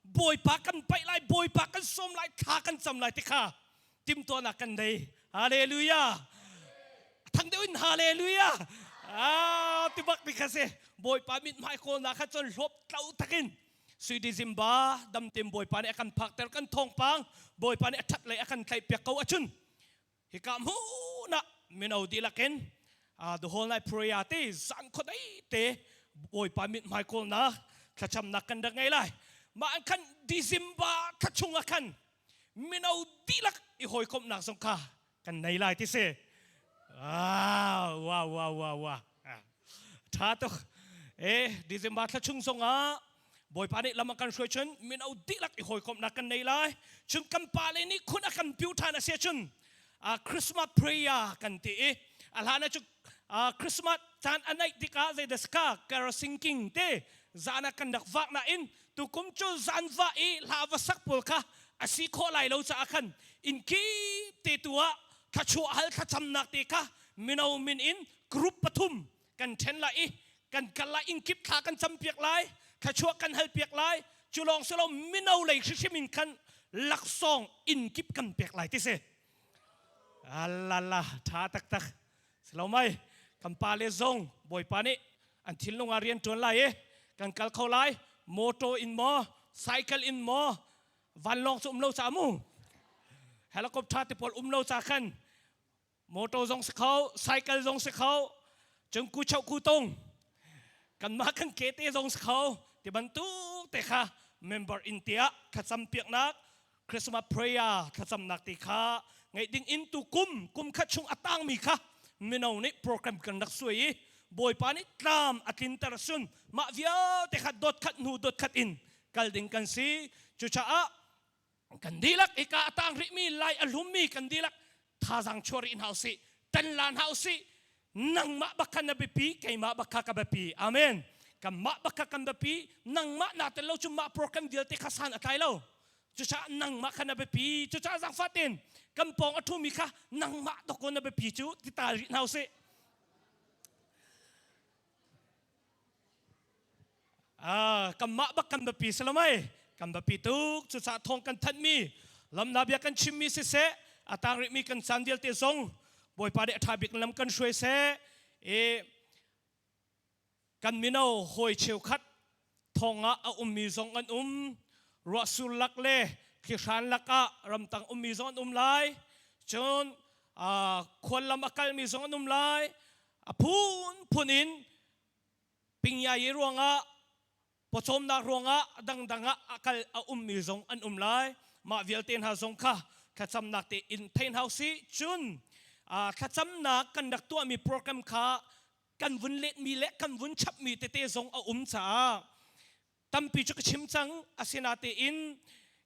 Speaker 4: Bawipa kan paih lai Bawipa kan sawm lai thla kan cam lai ti kha timtuahnak kan nei. Hallelujah. Thang deuh in hallelujah. Ah ti bak ti kha si Bawipa mithmai kawlnak kha cun hlawp tlo takin sui December damtem Bawipa nih a kan phakter kan thawngpang Bawipa nih a that lei a kan tlaih piak ko achun hika hmun ah mino dihlak in the whole night prayer te zan khuadei te Bawipa mithmai kawlnak thlacamnak kan rak ngei lai. Mah an khan December thla chung ah khan mino dihlak i hawikomhnak zong kha kan nei lai ti si. Wow, wow, wow, wow, wow. Tha tuk. Eh, December thla chung zong ah Bawipa nih lam a kan hruai cun mino dihlak i hawikomhnak kan nei lai. Cun kan pale nih khun a kan piu ṭhan a si cun Christmas prayer kan ti i a hlan ah cu Christmas caan a naih tikah zeidaska kerosene king te zan ah kan rak vak nain tukum cu zan va i hla va sak pawl kha a si khawh lai lo caah khan inn kip te tu ah thlachuah hal thlacamnak te kha mino min in group pathum kan ṭhen lai i kan kal lai innkip thla kan campiak lai thluachuah kan halpiak lai cu lawng si lo mino lei hrihrim in khan laksawng innkip kan pek lai ti si alala ṭha taktak silo mai kan pa le zong bawipa nih an thinlung ah rian ṭuan lai i kan kal kho lai motor in maw cycle in maw vanlawng cu um lo ca mu helicopter te pawl um lo ca khan motor zong si kho cycle zong si kho cun ku chau ku tung kanmah kan ke te zong si kho ti bantuk te kha member in tiah thlacam piaknak Christmas prayer thlacamnak ti kha ngeih ding in tu kum kum khat chung a tangmi kha mino nih program kan rak suai i Bawipa nih tlam a tlinter sun mah vialte kha dot khat hnu dot khat in kal ding kan si cucaah kan dihlak hika a tang rihmi lai a hlummi kan dihlak thazaang chuah rih hna usih tan la hna usih nangmah bak kha na biapi keimah bak kha ka biapi amen kanmah bak kha kan biapi nangmah na tel lo cu mah program vialte kha san a tlai lo cucaah nangmah kha na biapi cucaah zaangfah tein kan pawng a ṭhumi kha nangmah dawkaw na biapi cu ti ta rih hna usih Ah, kanmah bak kan biapi si lo mei? Kan biapi tuk. Cucaah thawng kan thanhmi, lamna bia kan chimmi siseh, a tang rihmi kan caan vialte zong Bawipa nih a ṭha bik lam kan hruai seh. I kan mino hawi cheukhat thong ah a ummi zong an um. Ruahsur lak le thlihran lakah ramtang ummi zong an um lai. Cun khual lam a kalmi zong an um lai. A phunphun in Pingyayi ruangah pawcawmnak ruangah dangdang ah a kal a ummi zong an um lai. Mah vialte hna zong kha thlacamnak te in thei hna usih. Cun thlacamnak kan rak tuahmi program kha kan vun letmi le kan vun chapmi tete zong a um caah tampi cu ka chim cang. Asinatein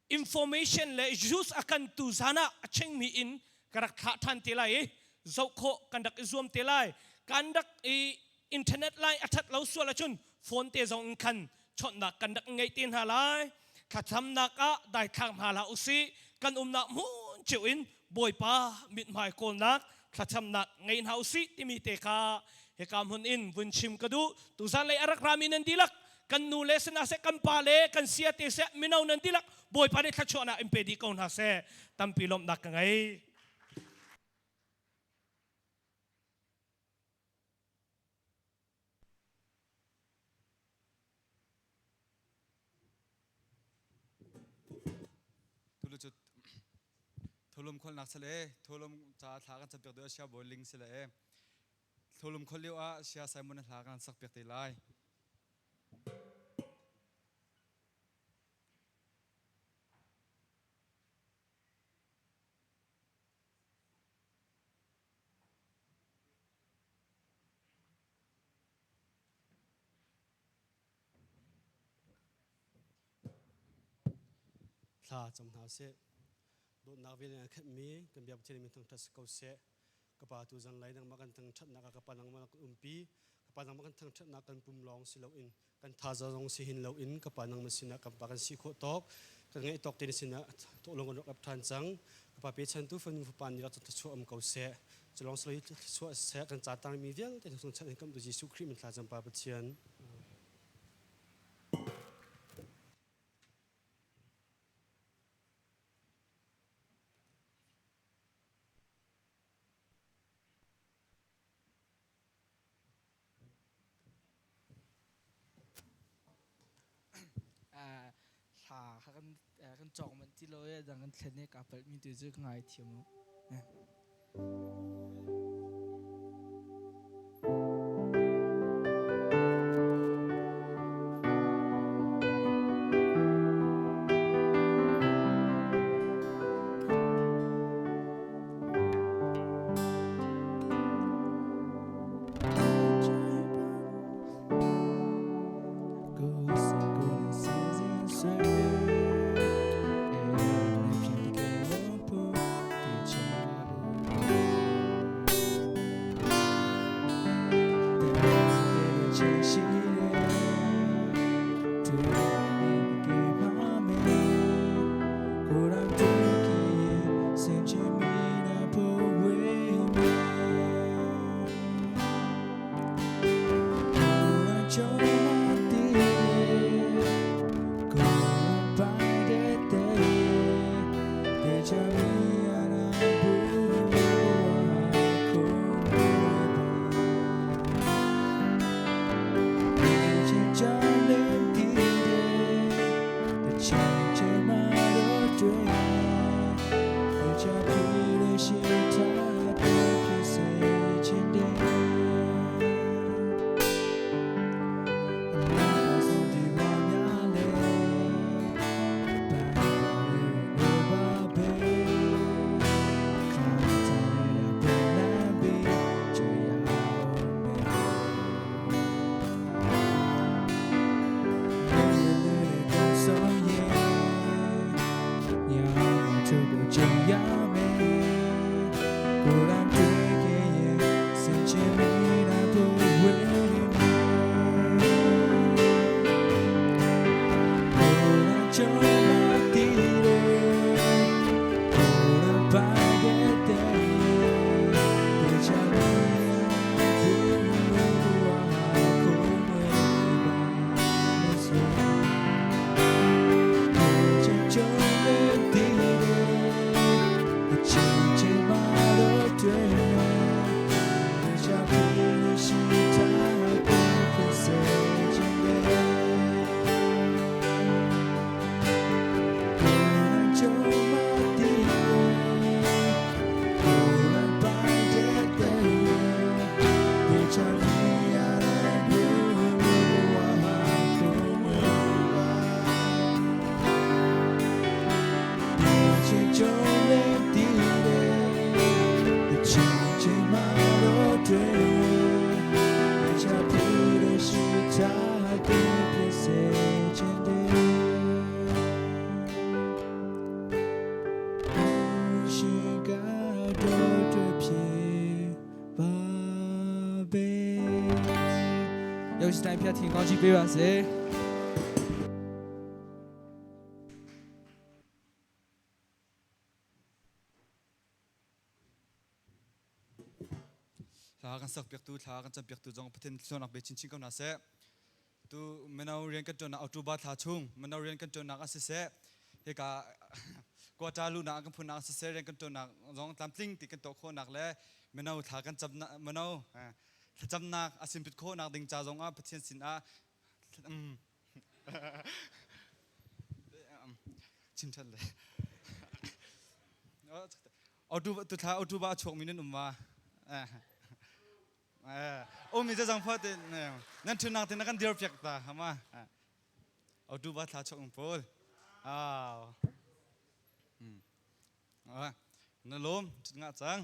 Speaker 4: information le use a kan tu zan ah a chengmi in ka rak thlah ṭhan te lai i zoh khawh kan rak i zuam te lai. Kan rak i internet line a ṭhat lo sual ahcun phone te zong in khan chawnhnak kan rak ngeih te hna lai. Thlacamnak ah daithlang hna hlah usih. Kan umnak hmun cio in Bawipa mithmai kawlnak thlacamnak ngei hna usih timi te kha hika hmun in vun chim ka duh. Tuzan lei a rak rami nan dihlak. Kan nu le si hna seh, kan pa le kan sia te seh, mino nan dihlak Bawipa nih thluachuahnak in pe dih ko hna seh. Tampi lawmhnak ka ngei.
Speaker 3: Tulu cu tholum kholnak sale tholum ca thla kan campiak deuh sia bawi ling sile e tholum khol lio ah sia Simon hla kan sak piak te lai.
Speaker 5: Thla cam hna sih. Dawtnak vel in a khatmi kan bia Pathian min thangṭhat si ko seh. Ka pa tu zan lai nangmah kan thangṭhatnak ah ka pa nangmah kan umpi. Ka pa nangmah kan thangṭhatnak kan pum lawng si loin kan thazaang zong si hin loin ka pa nangmah sinah kan pa kan si khawh tawk kan ngeih tawk te sinah tawhlawng kan rak ap ṭhan cang. Ka pa pechantu fanu fapa nih rak thluachuah um ko seh. Culawng silo thluachuah seh kan ca tangmi vialte thluachuah chan in kamtu Jesuh Khrih min thlacam pa Pathian.
Speaker 6: Hla kha kan kan cawk manh ti lo i a dang kan thlen i kaa palhmi tu cu ka ngaithiam u. ရုပ်ရှင်တိုင်းဖျက်ထင်ကောင်းချီးပေးပါစေ
Speaker 3: Hla kan sak piaktu, thla kan cam piaktu zong Pathian thluachuahnak pe chinchin ko hna seh. Tu mino rian kan ṭuannak October thla chung mino rian kan ṭuannak ah siseh hika quota luhnak kan phunnak ah siseh rian kan ṭuannak zong tlamtling ti kan tuah khawhnak le mino thla kan camnak mino thlacamnak a simpit khawhnak ding ca zong ah Pathian sin ah chim ṭhan le tu thla October a chuakmi nan um ma? Umi cu zang phuat in nan ṭhutnak te na kan dir piak ta hama. October thla chuak pawl. Aw. Na lawm ngah cang.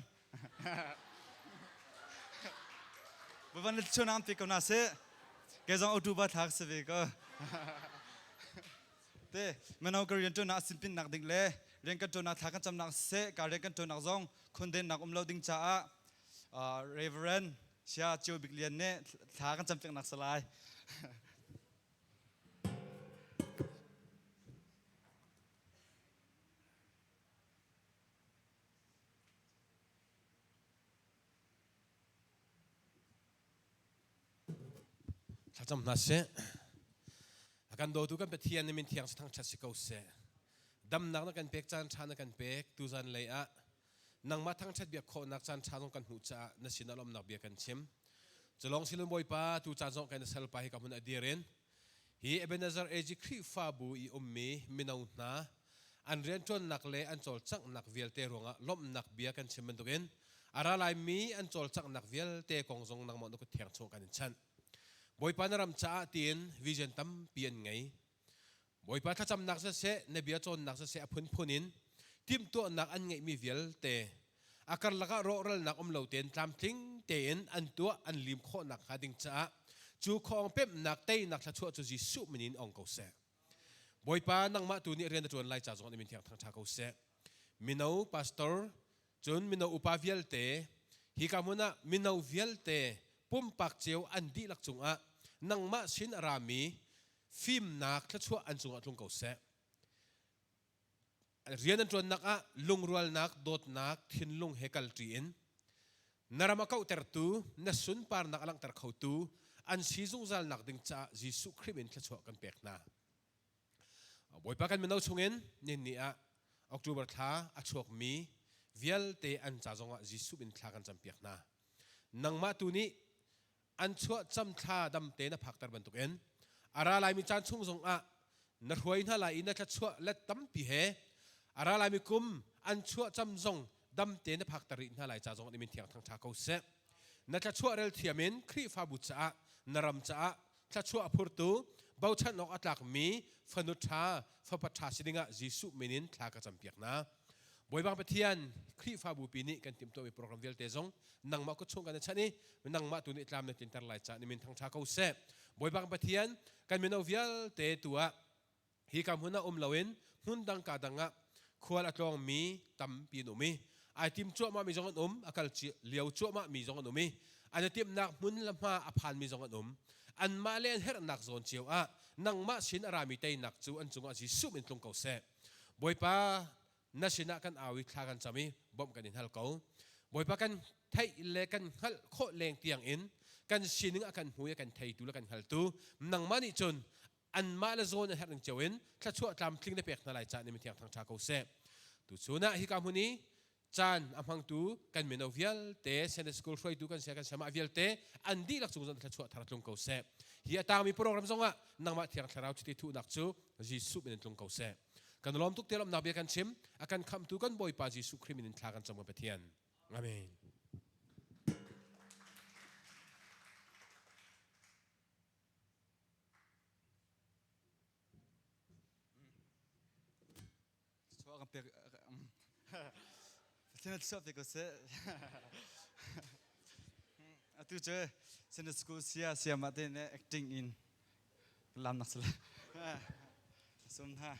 Speaker 3: Bavan le chunang pe ko na se. Ke zong October thla se ve ko. Te mano ka rian ṭuan ah sinpin nak ding le rian kan ṭuan nak thla kan cam nak se ka rian kan ṭuan nak zong khunden nak um lo ding caah Reverend Sia Cio Bik Lian nih thla kan campiak nak salai.
Speaker 7: Thlacam hna sih. A kan dawtu kan Pathian nih min thiang si thangṭhat si ko seh. Damnak na kan pek caan ṭha na kan pek tuzan lei ah nangmah thangṭhat biak khawhnak caan ṭha zong kan hmuh caah na sin ah lawmhnak bia kan chim. Culong silun Bawipa tu caan zong kan na salpa hi ka hmun a dir in hi Ebenezer AG Khrihfabu i ummi mino hna an rianṭuannak le an cawlcanghnak vialte ruangah lawmhnak bia kan chim bantukin a ra laimi an cawlcanghnak vialte kong zong nangmah na kut thiang chung kan in chanh. Bawipa na ram caah tiin vision tampi an ngei. Bawipa thlacamnak siseh, na bia cawnnak siseh a phunphun in timhtuahnak an ngeihmi vialte a karlak ah rawhralnak um lo tein tlamtling tein an tuah an lim khawh nakhnga ding caah cu khawng pemhnak teinak thluachuah cu Jesuh min in ong ko seh. Bawipa nangmah tu nih rian na ṭuan lai ca zong in min thiang thangṭha ko seh. Mino pastor cun mino upa vialte hika hmun ah mino vialte pumpak cio an dihlak cungah nangmah sin a rami fimnak thluachuah an cungah tlung ko seh. Rian an ṭuannak ah lungrualnak, dawtnak, thinlung he kalṭi in na ram a kauhtertu, na sunparnak a langhter khotu an si zungzal nak ding caah Jesuh Khrih min thluachuah kan pek hna. Bawipa kan mino chungin ninni ah October thla a chuakmi vialte an ca zongah Jesuh min thla kan campiak hna. Nangmah tu nih an chuah cam thla damte na phakter bantukin a ra laimi caan chung zongah na hruai hna lai i na thluachuah let tampi he a ra laimi kum an chuah cam zong damte na phakter rih hna lai ca zong min thiang thangṭha ko seh. Na thluachuah rel thiam in Khrihfabu caah na ram caah thluachuah a phurtu bochan awk a tlakmi fanu ṭha fapa ṭha si dingah Jesuh min in thla ka campiak hna. Bawibang Pathian Khrihfabu pi nih kan timhtuahmi program vialte zong nangmah kut chung kan i chanh i nangmah tu nih tlam na tlinter lai ca ni min thangṭha ko seh. Bawibang Pathian kan mino vialte tu ah hi ka hmun ah um loin hmun dang ka dang ah khual a tlawngmi tampi an um i ai tim cuahmah mi zong an um a kal lio cuahmah mi zong an um i an i timhnak hmun le hma a phan mi zong an um anmah le an herhnak zawn cio ah nangmah sin a rami teinak cu an cungah Jesuh min tlung ko seh Bawipa na sinah kan au i thla kan cam i bawmh kan in hal ko Bawipa kan theih le kan hngalh khawh leng tiang in kan sining a kan hmu i a kan theitu le kan hngaltu nangmah nih cun anmah le zawn an herh ning cio in thluachuah tlamtling na pek hna lai caan in mithiang thangṭha ko seh tuchun ah hika hmun i caan a hmangtu kan mino vialte Sunday school hruaitu kan sia kan siamah vialte an dihlak cung zong thluachuah thar tlung ko seh hi a tangmi program zongah nangmah thiang thlarau chiti thuhnak cu Jesuh min in tlung ko seh kan lawm tuk te lawmnak bia kan chim a kan khamhtu kan Bawipa Jesuh Khrih min in thla kan cam kan Pathian amen
Speaker 3: Chuah kan pek Pathian chuah pe ko seh. Atu cu Sunday school sia sia ma te ne acting in lam nak sala. Sum ha.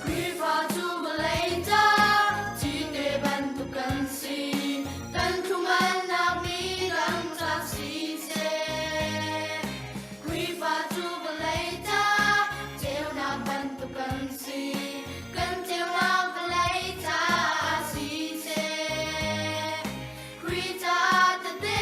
Speaker 8: Khrihfa cu vawlei ca cite bantuk kan si. Kan thlum-alnak midang ca siseh. Khrihfa cu vawlei ca ceunak bantuk kan si. Kan ceunak vawlei ca siseh. Khrih ca tete.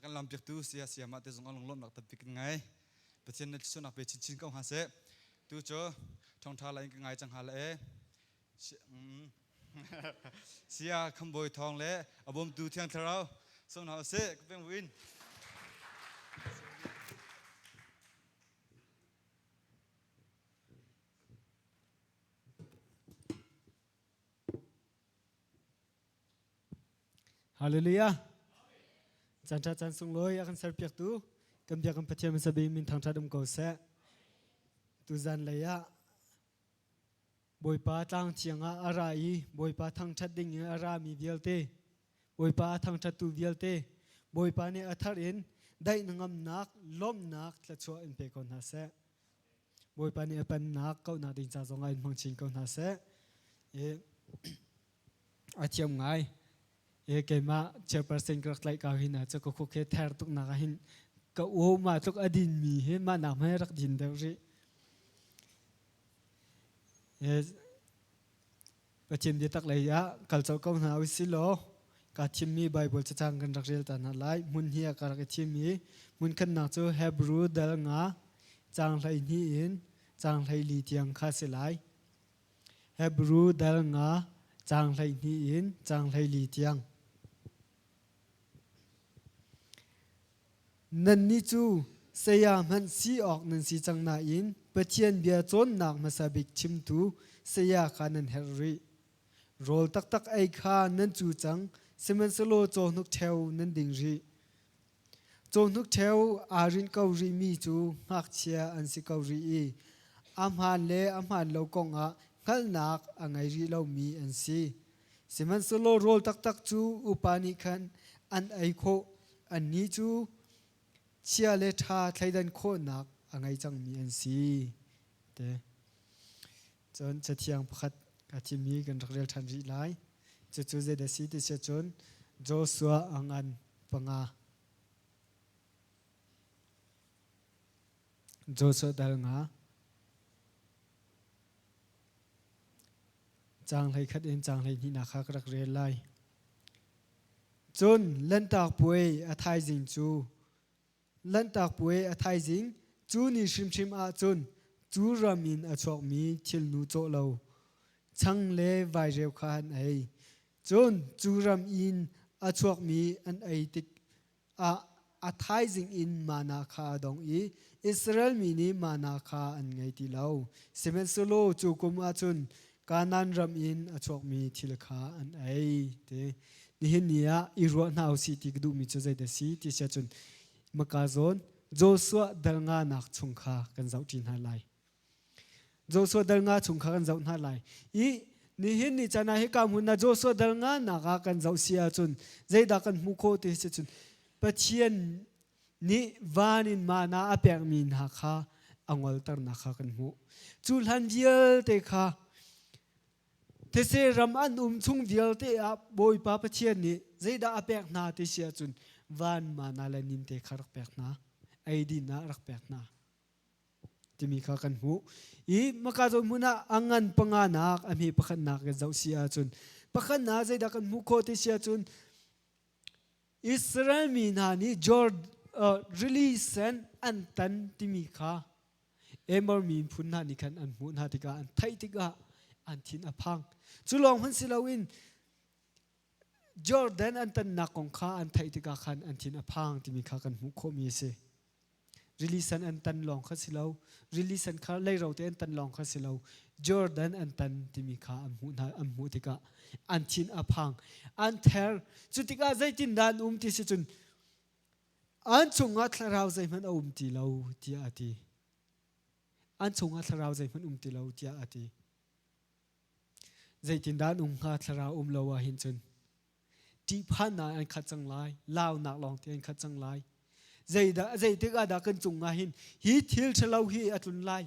Speaker 3: kan lampiaktu saya sayama te zong lunglawmhnak tampi kan ngei. Pathian na thluachuahnak pe chinchin ko hna seh. Tu cu thawngtha lai in ka ngai cang hna le e. Saya Khambawi Thawng le a bawmtu Thiang Thlarau sawm hna usih. Ka peng buin.
Speaker 5: Hallelujah. Caan ṭha caan sunglawi a kan serpiaktu kan biak kan Pathian hmasa bik min thangṭhat um ko seh. Tuzan lei ah Bawipa tlang thiang ah a ra i Bawipa thangṭhat ding in a rami vialte Bawipa a thangṭhattu vialte Bawipa nih a thar in daih ngamnak lawmhnak thluachuah in pe ko hna seh. Bawipa nih a pennak kauhnak ding ca zongah in hmang chin ko hna seh. I a thiam ngai. I keimah chairperson ka rak tlaih ka hin ah cu ka khuk he ther tuk nak ah hin ka u mah tluk a din mi hi mah nak hmai rak din deuh rih. Pathian biatak lei ah kal colh ko hna usih law kaa thimmi Baibal cacang kan rak rel ta hna lai. Hmun hi ah ka rak i thim i hmun khatnak cu Hebru dal nga caang 12 in caang 14 tiang kha si lai. Hebru dal nga caang 12 in caang 14 tiang. Nannih cu saya hmanh si awk nan si cang nain Pathian bia cawnnak hmasa bik chimtu saya kha nan herh rih. Rawl taktak ei kha nan cu cang, sihmanhsehlaw cawhnuk ṭheo nan ding rih. Cawhnuk ṭheo aa rinh ko rihmi cu ngakchia an si ko rih i a hmaan le a hmaan lo kongah hngalhnak a ngei rih lomi an si. Sihmanhsehlaw rawl taktak cu upa nih khan an ei khawh. Annih cu chia le ṭha thleidan khawhnak a ngei cangmi an si. Te. Cun cathiang pakhat ka thimmi kan rak rel ṭhan rih lai. Cucu zeidah si ti siah cun Joshua a ngan panga. Joshua dal nga. Caang 11 in caang 12nak kha ka rak rel lai. Cun Lanhtak Puai a thaizing cu Lanhtak Puai a thaizing cu ni hrimhrim ah cun cu ram in a chuakmi thilnu cawh lo chang le vaireu kha an ei. Cun cu ram in a chuakmi an ei tik ah a thaizing in mana kha a dong i Israel mi nih mana kha an ngei ti lo. Sihmanhsehlaw cu kum ah cun Kanaan ram in a chuakmi thil kha an ei. Ti nihin ni ah i ruah hna usih ti ka duhmi cu zeidah si ti siah cun maka zawn Joshua dal nganak chung kha kan zohṭi hna lai. Joshua dal nga chung kha kan zoh hna lai. I nihin ni caan ah hika hmun ah Joshua dal nga nak ah kan zoh si ahcun zeidah kan hmuh khawh ti si cun Pathian nih van in mana a pekmi hna kha a ngolternak kha kan hmuh. Cu hlan vialte kha these ram an um chung vialte ah Bawipa Pathian nih zeidah a pek hna ti si ahcun van mana le nimte kha rak pek hna. Eidin ah rak pek hna. timi kha kan hmuh i maka zawn hmun ah a ngan panganak a hme pakhatnak kan zoh si ahcun pakhatnak zeidah kan hmuh khawh ti si ahcun Israel mi hna nih Jord uh, rili sen an tan timi kha Emor mi phun hna nih khan an hmuh hna tikah an theih tikah an thin a phang cu lawng hmanh si loin Jordan an tannak kong kha an theih tikah khan an thin a phang timi kha kan hmuh khawhmi a si. Rili sen an tan lawng kha si lo. Rili sen kha leiro te an tan lawng kha si lo. Jordan an tan timi kha an hmuh hna an hmuh tikah an thin a phang. An ther. Cu tikah zeitindah an um ti si cun an chungah thlarau zeihmanh a um ti lo tiah a ti. An chungah thlarau zeihmanh um ti lo tiah a ti. Zeitindah an um hnga thlarau um lo ah hin cun ṭihphannak an khat cang lai launak lawng te an khat cang lai zeidah zeitik ah dah kan cung ah hin hi thil ṭhalo hi a tlun lai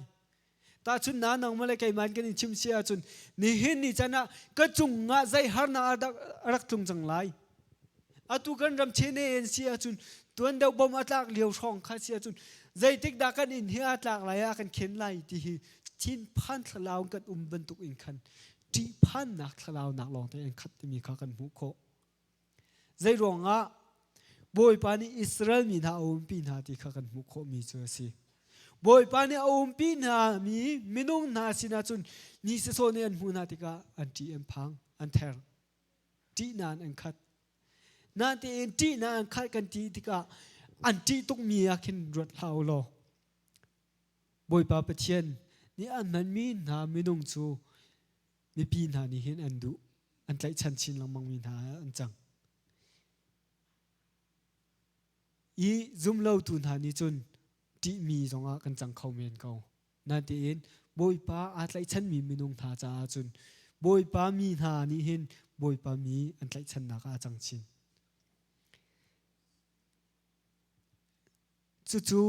Speaker 5: tahchun na nangmah le keimah kan in chim si ahcun nihin ni can ah ka cungah zei harnak a rak tlung cang lai atu kan ram chene en si ahcun tuan deuh bom a tlak lio hrawng kha si ahcun zeitik dah kan inn hi a tlak lai a kan khen lai ti hi thinphan thlalau kan um bantuk in khan ṭihphannak thlalaunak lawng te an khat timi kha kan hmuh khawh. Zei ruangah?
Speaker 9: Bawipa nih Israel mi hna a umpi hna ti kha kan hmuh khawhmi cu a si. Bawipa nih a umpi hna mi minung hna sinah cun ni sawsawh nih an hmuh hna tikah an ṭih an phang, an ther. Ṭihnak an khat. Natein ṭihnak an khat kan ti tikah an ṭih tukmi ah khin ruat hlah u law Bawipa Pathian nih an hmanmi hna minung cu mipi hna nih hin an duh, an tlaihchan chin lengmangmi hna an cang. I zumlotu hna nih cun ṭihmi zongah kan cang kho men ko. Natein Bawipa aa tlaihchanmi minung hna caah cun Bawipa mi hna nih hin Bawipa mi an tlaihchannak ah a cang chin. Cucu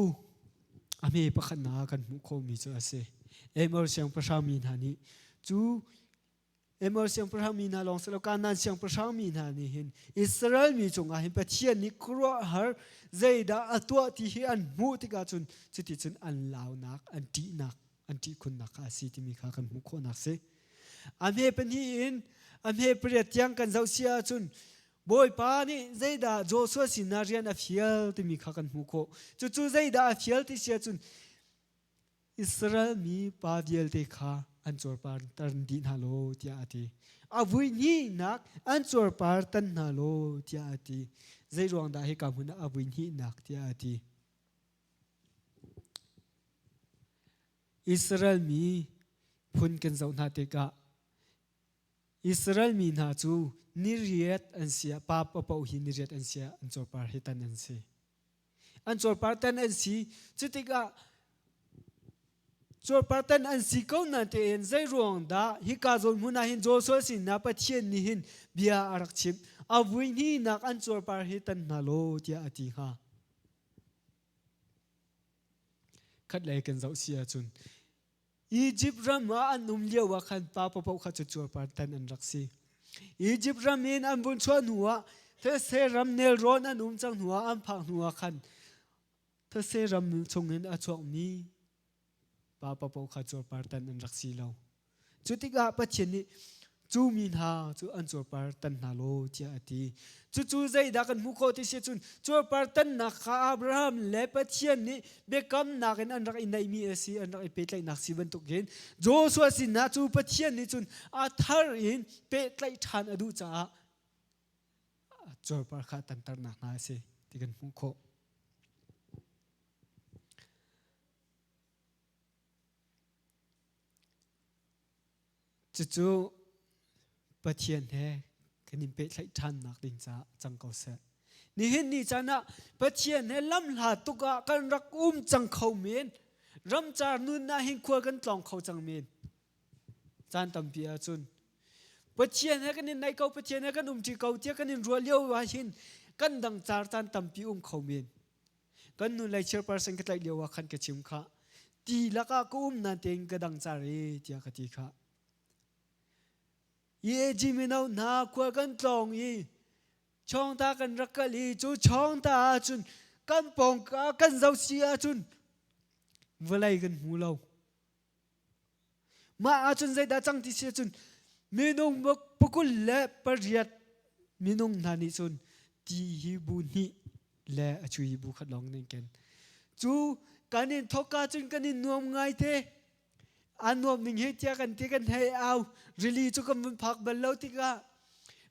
Speaker 9: a hme pakhatnak ah kan hmuh khawhmi cu a si. Amor siangpahrang mi hna nih cu Amor siangpahrang mi hna lawng si lo Kanaan siangpahrang mi hna nih hin Israel mi cungah hin Pathian nih khuaruahhar zeidah a tuah ti hi an hmuh tikah cun cuticun an launak an ṭihnak an ṭihkhunnak kha a si timi kha kan hmuh khawhnak si. A hme pahnih in a hme pariat tiang kan zoh si ahcun Bawipa nih zeidah Joshua sinah rian a fial timi kha kan hmuh khawh. Cucu zeidah a fial ti si ahcun Israel mi pa vialte kha an cuarpar tan dih hna law tiah a ti. A vui hnihnak an cuarpar tan hna law tiah a ti. Zei ruang dah hika hmun ah a vui hnihnak tiah a ti. Israel mi phun kan zoh hna tikah Israel mi hna cu niriat an si ah pa paoh hi niriat an si ah an cuarpar hi tan an si. An cuarpar tan an si. Cutikah cuarpar tan an si ko na tein zei ruang dah hika zawn hmun ah hin Joshua sinah Pathian nih hin bia a rak chimh. A vui hninak an cuarpar hi tan hna law tiah a ti hnga. Khat lei kan zoh si ahcun Egypt ram ah an um lio ah khan pa paoh kha cu cuarpar tan an rak si. Egypt ram in an vun chuah hnu ah these ram nelrawn an um cang hnu ah an phak hnu ah khan these ram chungin a chuakmi pa paoh kha cuarpar tan an rak si lo. Cu tikah Pathian nih cu mi hna cu an cuarpar tan hna law tiah a ti. Cucu zeidah kan hmuh khawh ti si cun cuarpar tannak kha Abraham le Pathian nih biakamnak in an rak i neihmi a si, an rak i pehtlaihnak si bantukin Joshua sinah cu Pathian nih cun a thar in pehtlaih ṭhan a duh caah cuarpar kha tanternak hna a si ti kan hmuh khawh. Cucu Pathian he kan in pehtlaih ṭhannak ding caah cang ko seh. Nihin ni caan ah Pathian he lamhla tuk ah kan rak um cang kho men. Ramcar nun ah hin khua kan tlawng kho cang men. Caan tampi ahcun Pathian he kan in naih ko, Pathian he kan umṭi ko tiah kan in ruah lio ah hin kan dang car caan tampi um kho men. Kan nu lei chairperson ka tlaih lio ah khan ka chim kha ti lakah ka um nan tein ka dang car e tiah ka ti kha. EAG mino hna khua kan tlawng i chawngta kan rak kal i cu chawngta ahcun kan pawngka kan zoh si ahcun vawlei kan hmu lo. Mah ahcun zeidah cang ti si ahcun minung pakul le pariat minung hna nih cun ti hi bu hnih le a cu hi bu khat lawng ning ken. Cu kan in thawk ahcun kan in nuam ngai te. A nuam ning hi tiah kan ti kan hei au. Rili cu kan vun phak bal lo tikah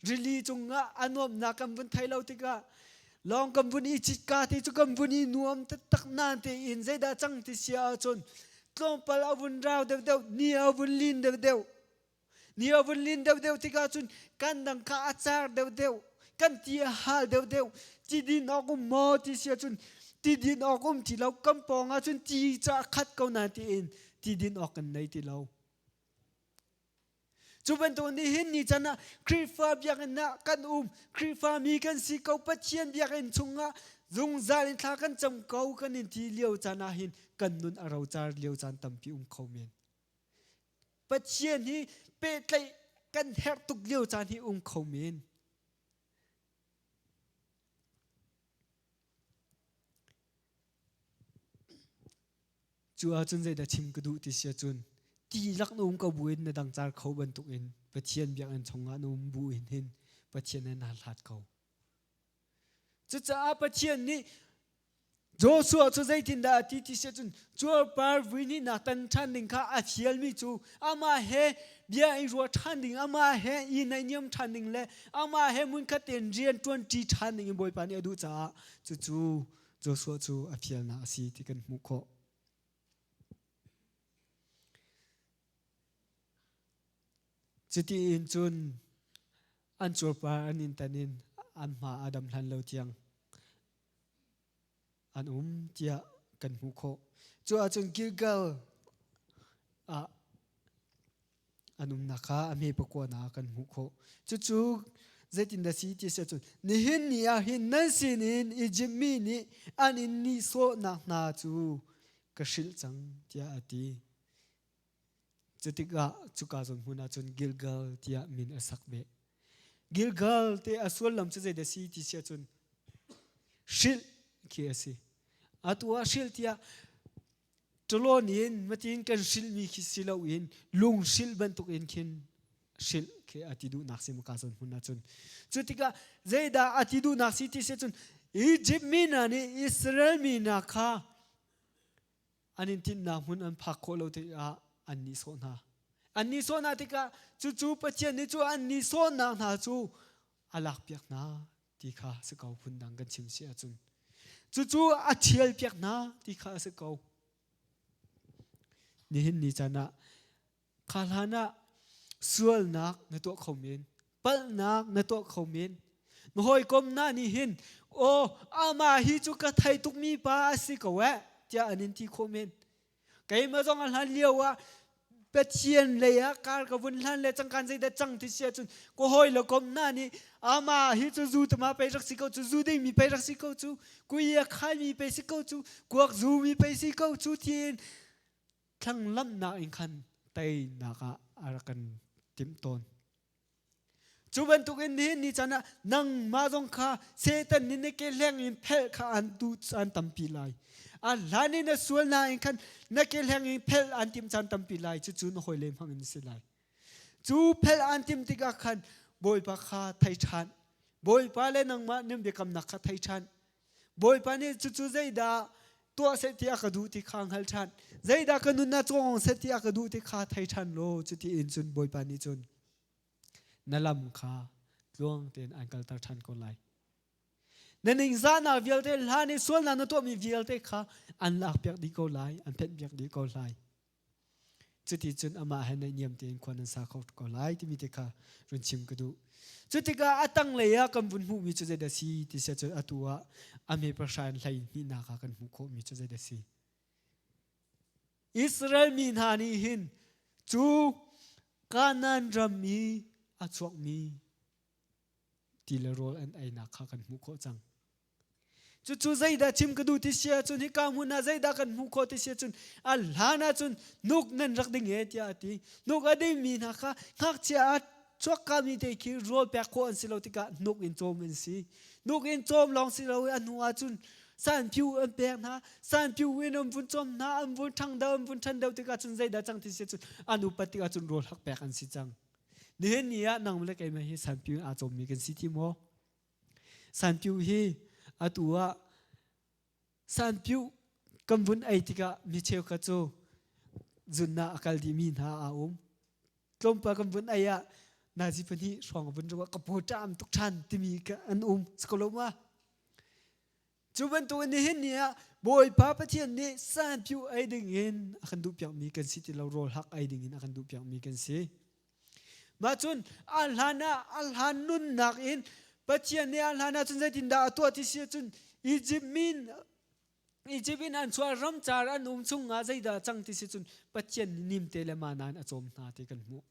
Speaker 9: rili cungah a nuamnak kan vun thei lo tikah lawng kan vun i citka te cu kan vun i nuam taktak nain tein zeidah cang ti si ahcun tlawmpal a vun rau deuhdeuh ni a vun lin deuhdeuh ni a vun lin deuhdeuh tikah cun kan dang kha a car deuhdeuh kan ti a hal deuhdeuh ti din awk um maw ti si ahcun ti din awk um ti lo kan pawng ahcun ti cu a khat ko nain tiin ti din awk kan nei ti lo Cu bantuk nih hin ni can ah Khrihfa biakinn ah kan um, Khrihfa mi kan si ko, Pathian biakinn chungah zungzal in thla kan cam ko kan in ti lio caan ah hin kan nun a rocar lio caan tampi um kho men. Pathian hi pehtlaih kan herh tuk lio caan hi um kho men. Cu ahcun zeidah chim ka duh ti si ahcun ti lak na um ko buin na dangcar kho bantukin Pathian biakinn chungah na um buin hin Pathian he naa hlat ko. Cucaah Pathian nih Joshua cu zeitindah a ti ti si ahcun cuarpar vuihnihnak tan ṭhan ding kha a fialmi cu amah he bia i ruah ṭhan ding, amah he i naihniam ṭhan ding le amah he hmunkhat tein rian ṭuanṭi ṭhan ding in Bawipa nih a duh caah cucu Joshua cu a fialnak a si ti kan hmuh khawh. Cuti in cun an cuarpar an in tan in an hma a dam hlan lo tiang an um tiah kan hmuh khawh. Cu ahcun Gilgal ah an umnak kha a hme pakua ah kan hmuh khawh. Cucu zeitindah si ti si ahcun nihin ni ah hin nan sinin Izipt mi nih an in nihsawhnak hna cu ka hrilh cang tiah a ti. Cutikah cuka zawn hmun ah cun Gilgal tiah min a sak ve. Gilgal te a sullam cu zeidah si ti si ahcun hrilh khi a si. Atu ah hrilh tiah ṭalawn in matin kan hrilhmi khi si loin lung hrilh bantukin khin hrilh khi a ti duhnak si maka zawn hmun ahcun. Cu tikah zeidah a ti duhnak si ti si ahcun Egypt mi hna nih Israel mi hna kha an in tinhnak hmun an phak khawh lo tikah an nihsawh hna. An nihsawh hna tikah cucu Pathian nih cu an nihsawhnak hna cu a lakpiak hna ti kha si ko phundang kan chim si ahcun. Cucu a ṭhialpiak hna ti kha a si ko. Nihin ni caan ah kha hlan ah sualnak na tuah kho men, palhnak na tuah kho men. Na hawikom hna nih hin aw amah hi cu ka thei tukmi pa a si ko eh tiah an in ti khawh men. Keimah zong a hlan lio ah Pathian lei ah kar ka vun hlan le cangkan zeidah cang ti si ahcun ka hawi le kom hna nih amah hi cu zu tama pei rak si ko cu zu ding mi pei rak si ko cu kui a khai mi pei si ko cu kuak zu mi pei si ko cu tiin thlanglamnak in khan teinak ah a rak kan timh tawn. Cu bantukin nihin ni caan ah nangmah zong kha Satan nih na ke hleng in phelh kha an duh caan tampi lai. A hlan in na sual nain khan na ke hleng in phelh an timh caan tampi lai. Cucu na hawile hmang in si lai. Cu phelh an timh tikah khan Bawipa kha thei ṭhan. Bawipa le nangmah nan biakamnak kha thei ṭhan. Bawipa nih cucu zeidah tuah seh ti a ka duh ti kha hngal ṭhan. Zeidah ka nun ah cawng seh ti a ka duh ti kha thei ṭhan law cuti in cun Bawipa nih cun na lam kha tluang tein an kalter ṭhan ko lai. Na ningzahnak vialte hlan i sualnak na tuahmi vialte kha an lakpiak dih ko lai, an phenhpiak dih ko lai. Cuti cun amah he naihniam tein khua nan sa kho ko lai timi te kha run chim ka duh. Cu tikah a tanglei ah kan vun hmuhmi cu zeidah si ti siah cun atu ah a hme pahra in hlei hnihnak ah kan hmuh khawhmi cu zeidah si. Israel mi hna nih hin cu Kanaan ram i a chuakmi ti le rawl an einak kha kan hmuh khawh cang. Cucu zeidah chim ka duh ti si ahcun hika hmun ah zeidah kan hmuh khawh ti si ahcun a hlan ahcun nuk nan rak ding e tiah a ti. Nuk a dingmi hna kha ngakchia a chuakkami te khi rawl pek khawh an si lo tikah nuk in cawm an si. Nuk in cawm lawng si lo i a hnu ahcun sanpiu an pek hna. Sanpiu in an vun cawm hna, an vun ṭhang deuh, an vun ṭhan deuh tikah cun zeidah cang ti si ahcun an upat tikah cun rawl hak pek an si cang. Nihin ni ah nang le keimah hi sanpiu in aa cawmmi kan si ti maw? Sanpiu hi atu ah sanpiu kan vun ei tikah mi cheukhat cu zunnak a kal dihmi hna aa um. Tlawmpal kan vun ei ah nazi pahnih hrawng vun ruah ka paw ṭam tuk ṭhan timi an um. Sikolo ma? Cu bantukin nihin ni ah Bawipa Pathian nih sanpiu ei ding in a kan duhpiakmi kan si ti lo rawl hak ei ding in a kan duhpiakmi kan si. Mah cun a hlan ah a hlan nunnak in Pathian nih a hlan ah cun zeitindah a tuah ti si ahcun Egypt min Egypt in an chuah ramcar an um chungah zeidah cang ti si cun Pathian nih nimte le mana in a cawm hna ti kan hmuh.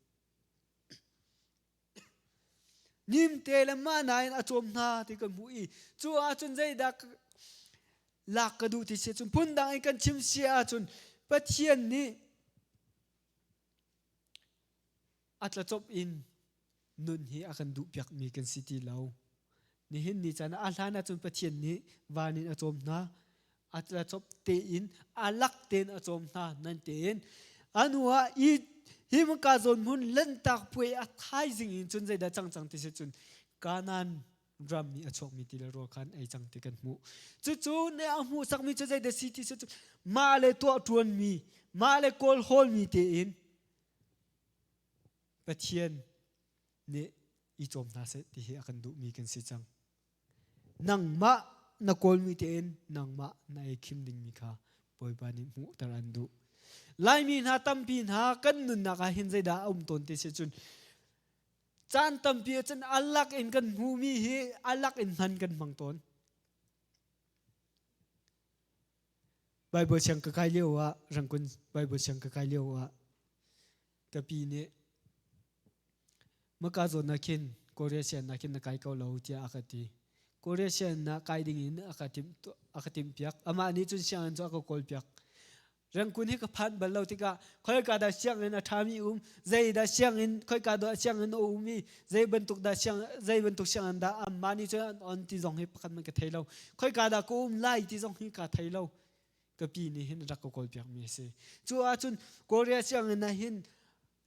Speaker 9: Nimte le mana in a cawm hna ti kan hmuh i cu ahcun zeidah lak ka duh ti si cun phundang in kan chim si ahcun Pathian nih a tlacop in nun hi a kan duhpiakmi kan si ti lo. Nihin ni caan ah a hlan ahcun Pathian nih van in a cawm hna. A tlacop tein a lak tein a cawm hna nan tein. Anu ah i hi ka zawn hmun lantak puai a thaizing in cun zeidah cang cang ti si cun Kanaan ram i a chuakmi ti le rawl kha an ei cang ti kan hmuh. Cucu ne a hmuhsakmi cu zeidah si ti cu mah le tuah ṭuanmi, mah le kawl hawlmi tein Pathian nih i cawm hna seh ti hi a kan duhmi kan si cang. Nangmah na kawlmi tein nangmah na ei khim dingmi kha Bawipa nih hmuhter an duh. Laimi hna tampi hna kan nunnak ah hin zeidah a um tawn ti si cun caan tampi ah cun alak in kan hmuhmi hi alak in hman kan hmang tawn. Bible siang ka kai lio ah Rangkun Bible siang ka kai lio ah ka pi nih maka zawn ah khin Korea sian ah khin na kai ko lo tiah a ka ti. Korea sian ah kai ding in a ka timh a ka timh piak. Amah nih cun sianginn cu a ka kawl piak. Rangkun hi ka phan bal lo tikah khoika dah sianginn a ṭhami um, zei dah sianginn khoika dah sianginn a um i zei bantuk dah siang zei bantuk sianginn dah amah nih cun an on ti zong hi pakhat man ka thei lo. Khoika dah ka um lai ti zong hi ka thei lo. Ka pi nih hin rak ka kawl piakmi a si. Cu ahcun Korea sianginn ah hin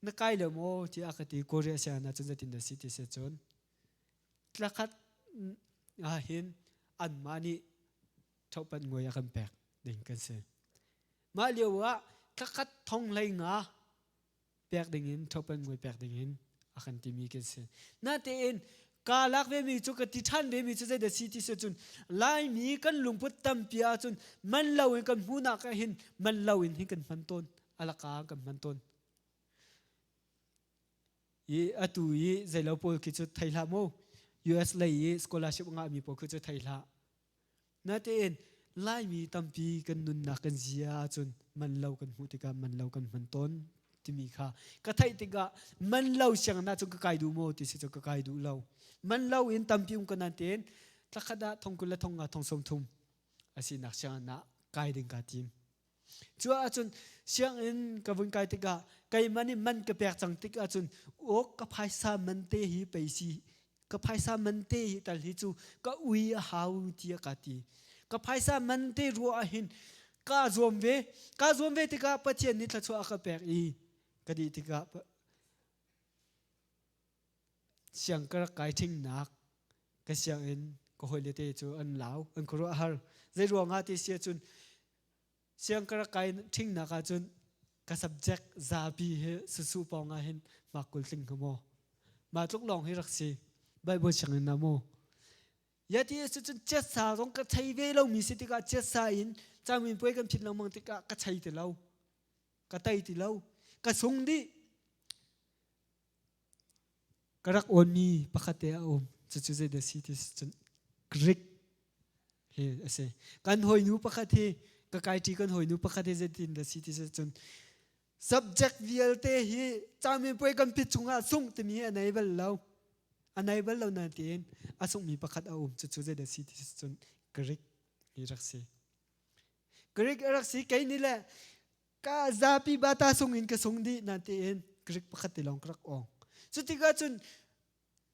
Speaker 9: na kai lo maw tiah a ka ti. Korea sianginn ah cun zeitin dah si ti si cun tlakhat ah hin anmah nih ṭhohpat nguai a kan pek ding kan si. Mah lio ah thlakhat thong hlei nga pek ding in ṭhohpat nguai pek ding in a kan timi kan si. Natein ka lak ve mi cu ka ti ṭhan ve mi cu zeidah si ti si cun Laimi kan lungput tampi ahcun man lo in kan hmuhnak ah hin man lo in hin kan hman tawn alaka kan hman tawn. I atu i zeilo pawl khi cu thei hlah mu US lei i scholarship ngah mi pawl khi cu thei hlah. Natein Laimi tampi kan nunnak kan zia ahcun man lo kan hmuh tikah man lo kan hman tawn timi kha ka theih tikah man lo sianginn ah cun ka kai duh maw ti si cu ka kai duh lo. Man lo in tampi um ka natein thlakhat ah thong 20 le thong nga thong 30 a sinak sianginn ah kai ding kaa tim. Cu ahcun sianginn ka vun kai tikah keimah nih man ka pek cang tik ahcun awk ka phaisa man te hi pei si ka phaisa man te hi tal hi cu ka ui a hau tiah ka ti. Ka phaisa man te ruah ahhin kaa zuam ve. Kaa zuam ve tikah Pathian nih thluachuah a ka pek i ka dih tikah siang ka rak kai ṭhingnak ka sianginn ka hawile te cu an lau an khuaruah har. Zei ruangah ti si ahcun Siang ka rak kai ṭhingnak ahcun ka subject zapi hi susu pawng ah hin mak 20 tling hnga maw? Mah tluk lawng hi rak si. Bible sianginn ah maw? Ya ti cu cun chiatsa zong ka chei ve lomi si tikah chiatsa in caminpuai kan phit lengmang tikah ka chei ti lo. Ka tei ti lo. Ka sung dih. Ka rak awnmi pakhat te a um. Cucu zeidah si ti cun Greek hi a si. Kan hawinu pakhat hi ka kaiṭi kan hawinu pakhat hi zeitin dah si ti cun subject vialte hi caminpuai kan pit chungah sungh timi hi a nei bal lo. A nei bal lo nain a sunghmi pakhat a um. Cucu zeidah si ti cun Greek hi rak si. Greek a rak si. Kei nih le ka zapi bata sung in ka sung dih na tiin Greek pakhat te lawng ka rak ong. Cu tikah cun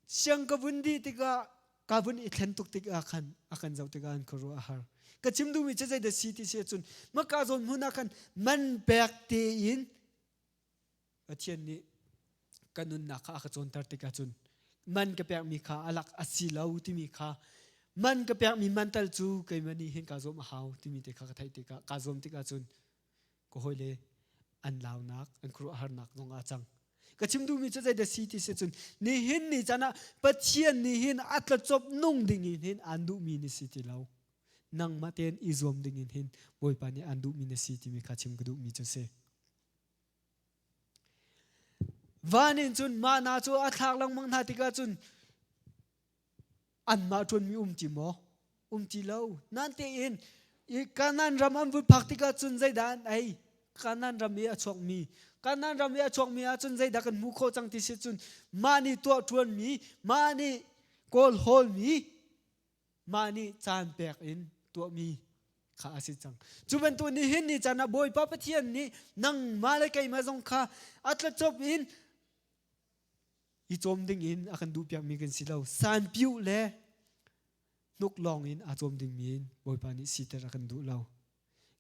Speaker 9: siang ka vun dih tikah ka vun i thlen tuk tikah khan a kan zoh tikah an khuaruah a har. Ka chim duhmi cu zeidah si ti si ahcun maka zawn hmun ah khan man pek tein Pathian nih ka nunnak kha a ka cawnter tikah cun man ka pekmi kha a lak a si lo timi kha man ka pekmi man tal cu keimah nih hin kaa zuam a hau timi te kha ka theih tikah kaa zuam tikah cun ka hawile an launak an khuaruahharnak zong ah cang ka chim duhmi cu zeidah si ti si cun nihin ni caan ah Pathian nih hin a tlacop nung ding in hin aan duhmi ni si ti lo nangmah tein i zuam ding in hin Bawipa nih aan duhmi na si timi kha chim ka duhmi cu si. Van in cun mana cu a thlak lengmang hna tikah cun anmah ṭuanmi um ti maw? Um ti lo. Nan tein i Kanaan ram an vun phak tikah cun zeidah an ei? Kanaan ram i a chuakmi. Kanaan ram i a chuakmi ahcun zeidah kan hmuh khawh cang ti si cun mah nih tuah ṭuanmi, mah nih kawl hawlmi, mah nih caan pek in tuahmi kha a si cang. Cu bantuk nihin ni caan ah Bawipa Pathian nih nangmah le keimah zong kha a tlacop in i cawm ding in a kan duhpiakmi kan si lo. Sanpiuh le hnuk lawng in aa cawm dingmi in Bawipa nih siter a kan duh lo.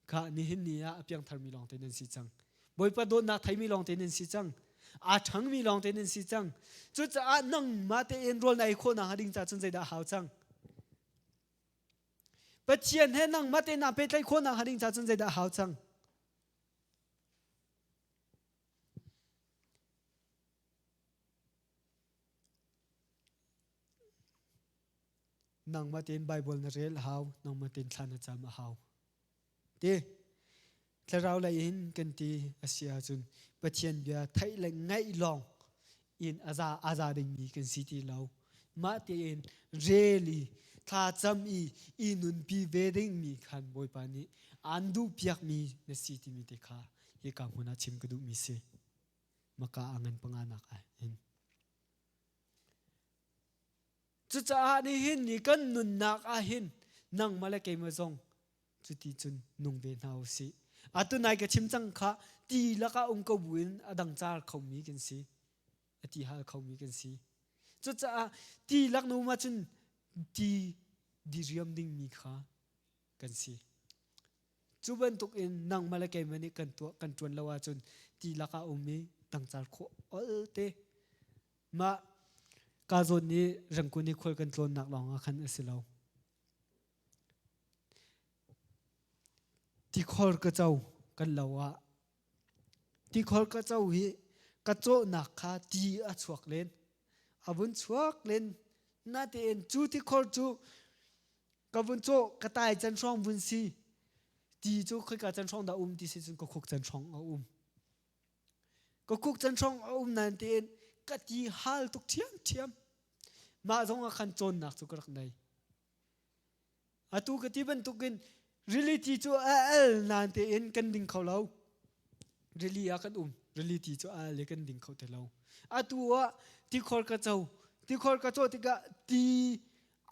Speaker 9: Kha nihin ni ah a piangtharmi lawngte nan si cang. Bawipa dawtnak theimi lawngte nan si cang. Aa ṭhangmi lawng te nan si cang. Cucaah nangmah tein rawl na ei khawh nakhnga ding ca cun zeidah a hau cang? Pathian he nangmah tein naa pehtlaih khawh nakhnga ding ca cun zeidah a hau cang? Nangmah tein Baibal na rel a hau, nangmah tein thla na cam a hau. Ti thlarau lei in kan ti a si ahcun Pathian bia theih le ngaih lawng in a za a za dingmi kan si ti lo. Mah tein rel i thla cam i i nunpi ve dingmi khan Bawipa nih aan duhpiakmi na si timi te kha hika hmun ah chim ka duhmi si. Maka a ngan panga nak ah hin. Cucaah nihin ni kan nunnak ah hin nangmah le keimah zong cuti cun nung ve hna u sih. Atu nai ka chim cang kha ti lakah um ko buin a dang car khomi kan si. A ti hal khomi kan si. Cucaah ti lak nu ma cun ti diriam dingmi kha kan si. Cu bantuk in nangmah le keimah nih kan tuah kan ṭuan lo ahcun ti lakah um i dangcar khawh olte Mah ka zawn nih Rangkun i khual kan tlawnnak lawng ah khan a si lo. Tikhor ka co kan lo ah tikhor ka co hi ka cawhnak kha ti a chuak len. A vun chuak len natein cu tikhor cu ka vun cawh ka tai can hrawng vun si ti cu khoika can hrawng dah um ti si cun ka khuk can hrawng a um. Ka kuk can hrawng a um nain tein ka ti hal tuk ṭhiamṭhiam. Mah zong ah khan cawnnak cu ka rak nei. Atu ka ti bantukin rili ti cu a el nain tein kan ding kho lo. Rili ah kan um. Rili ti cu a el i kan ding kho te lo. Atu ah tikhor ka co. Tikhor ka cawh tikah ti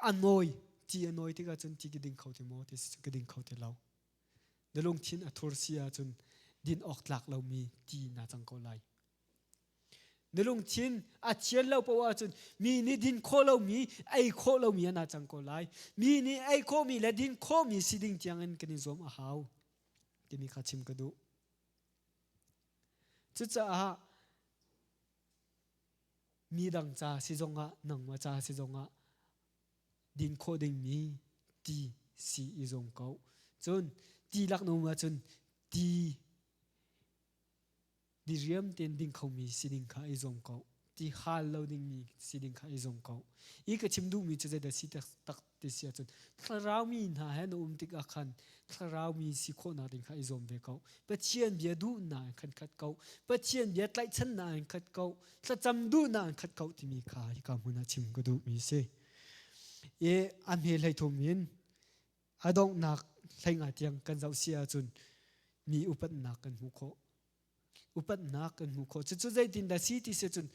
Speaker 9: a nawi. Ti a nawi tikah cun ti ka ding kho ti maw ti si cu ka ding kho ti lo. Na lungthin a thur si ahcun din awk tlak lomi ti naa cang ko lai. Na lungthin a thian lo paoh ahcun mi nih din khawh lomi, ei khawh lomi ah naa cang ko lai. Mi nih ei khawhmi le din khawhmi si ding tiangin kan i zuam a hau timi kha chim ka duh. Cucaah mi dang ca si zongah nangmah ca si zongah din khawh dingmi ti si i zuam ko. Cun ti lak na um ahcun ti diriam tein ding khomi si ding kha i zuam ko. Ti hal lo dingmi si ding kha i zuam ko. I ka chim duhmi cu zeidah si tak ti si ahcun thlarau mi hna he na um tikah khan thlarau mi si khawhnak ding kha i zuam ve ko. Pathian bia duhnak in khan khat ko. Pathian bia tlaihchannak in khat ko. Thlacam duhnak in khat ko timi kha hika hmun ah chim ka duhmi si. I a hme hlei thum in a donghnak hlei nga tiang kan zoh si ahcun mi upatnak kan hmuh khawh. Upatnak kan hmuh khawh. Cucu zeitindah si ti si cun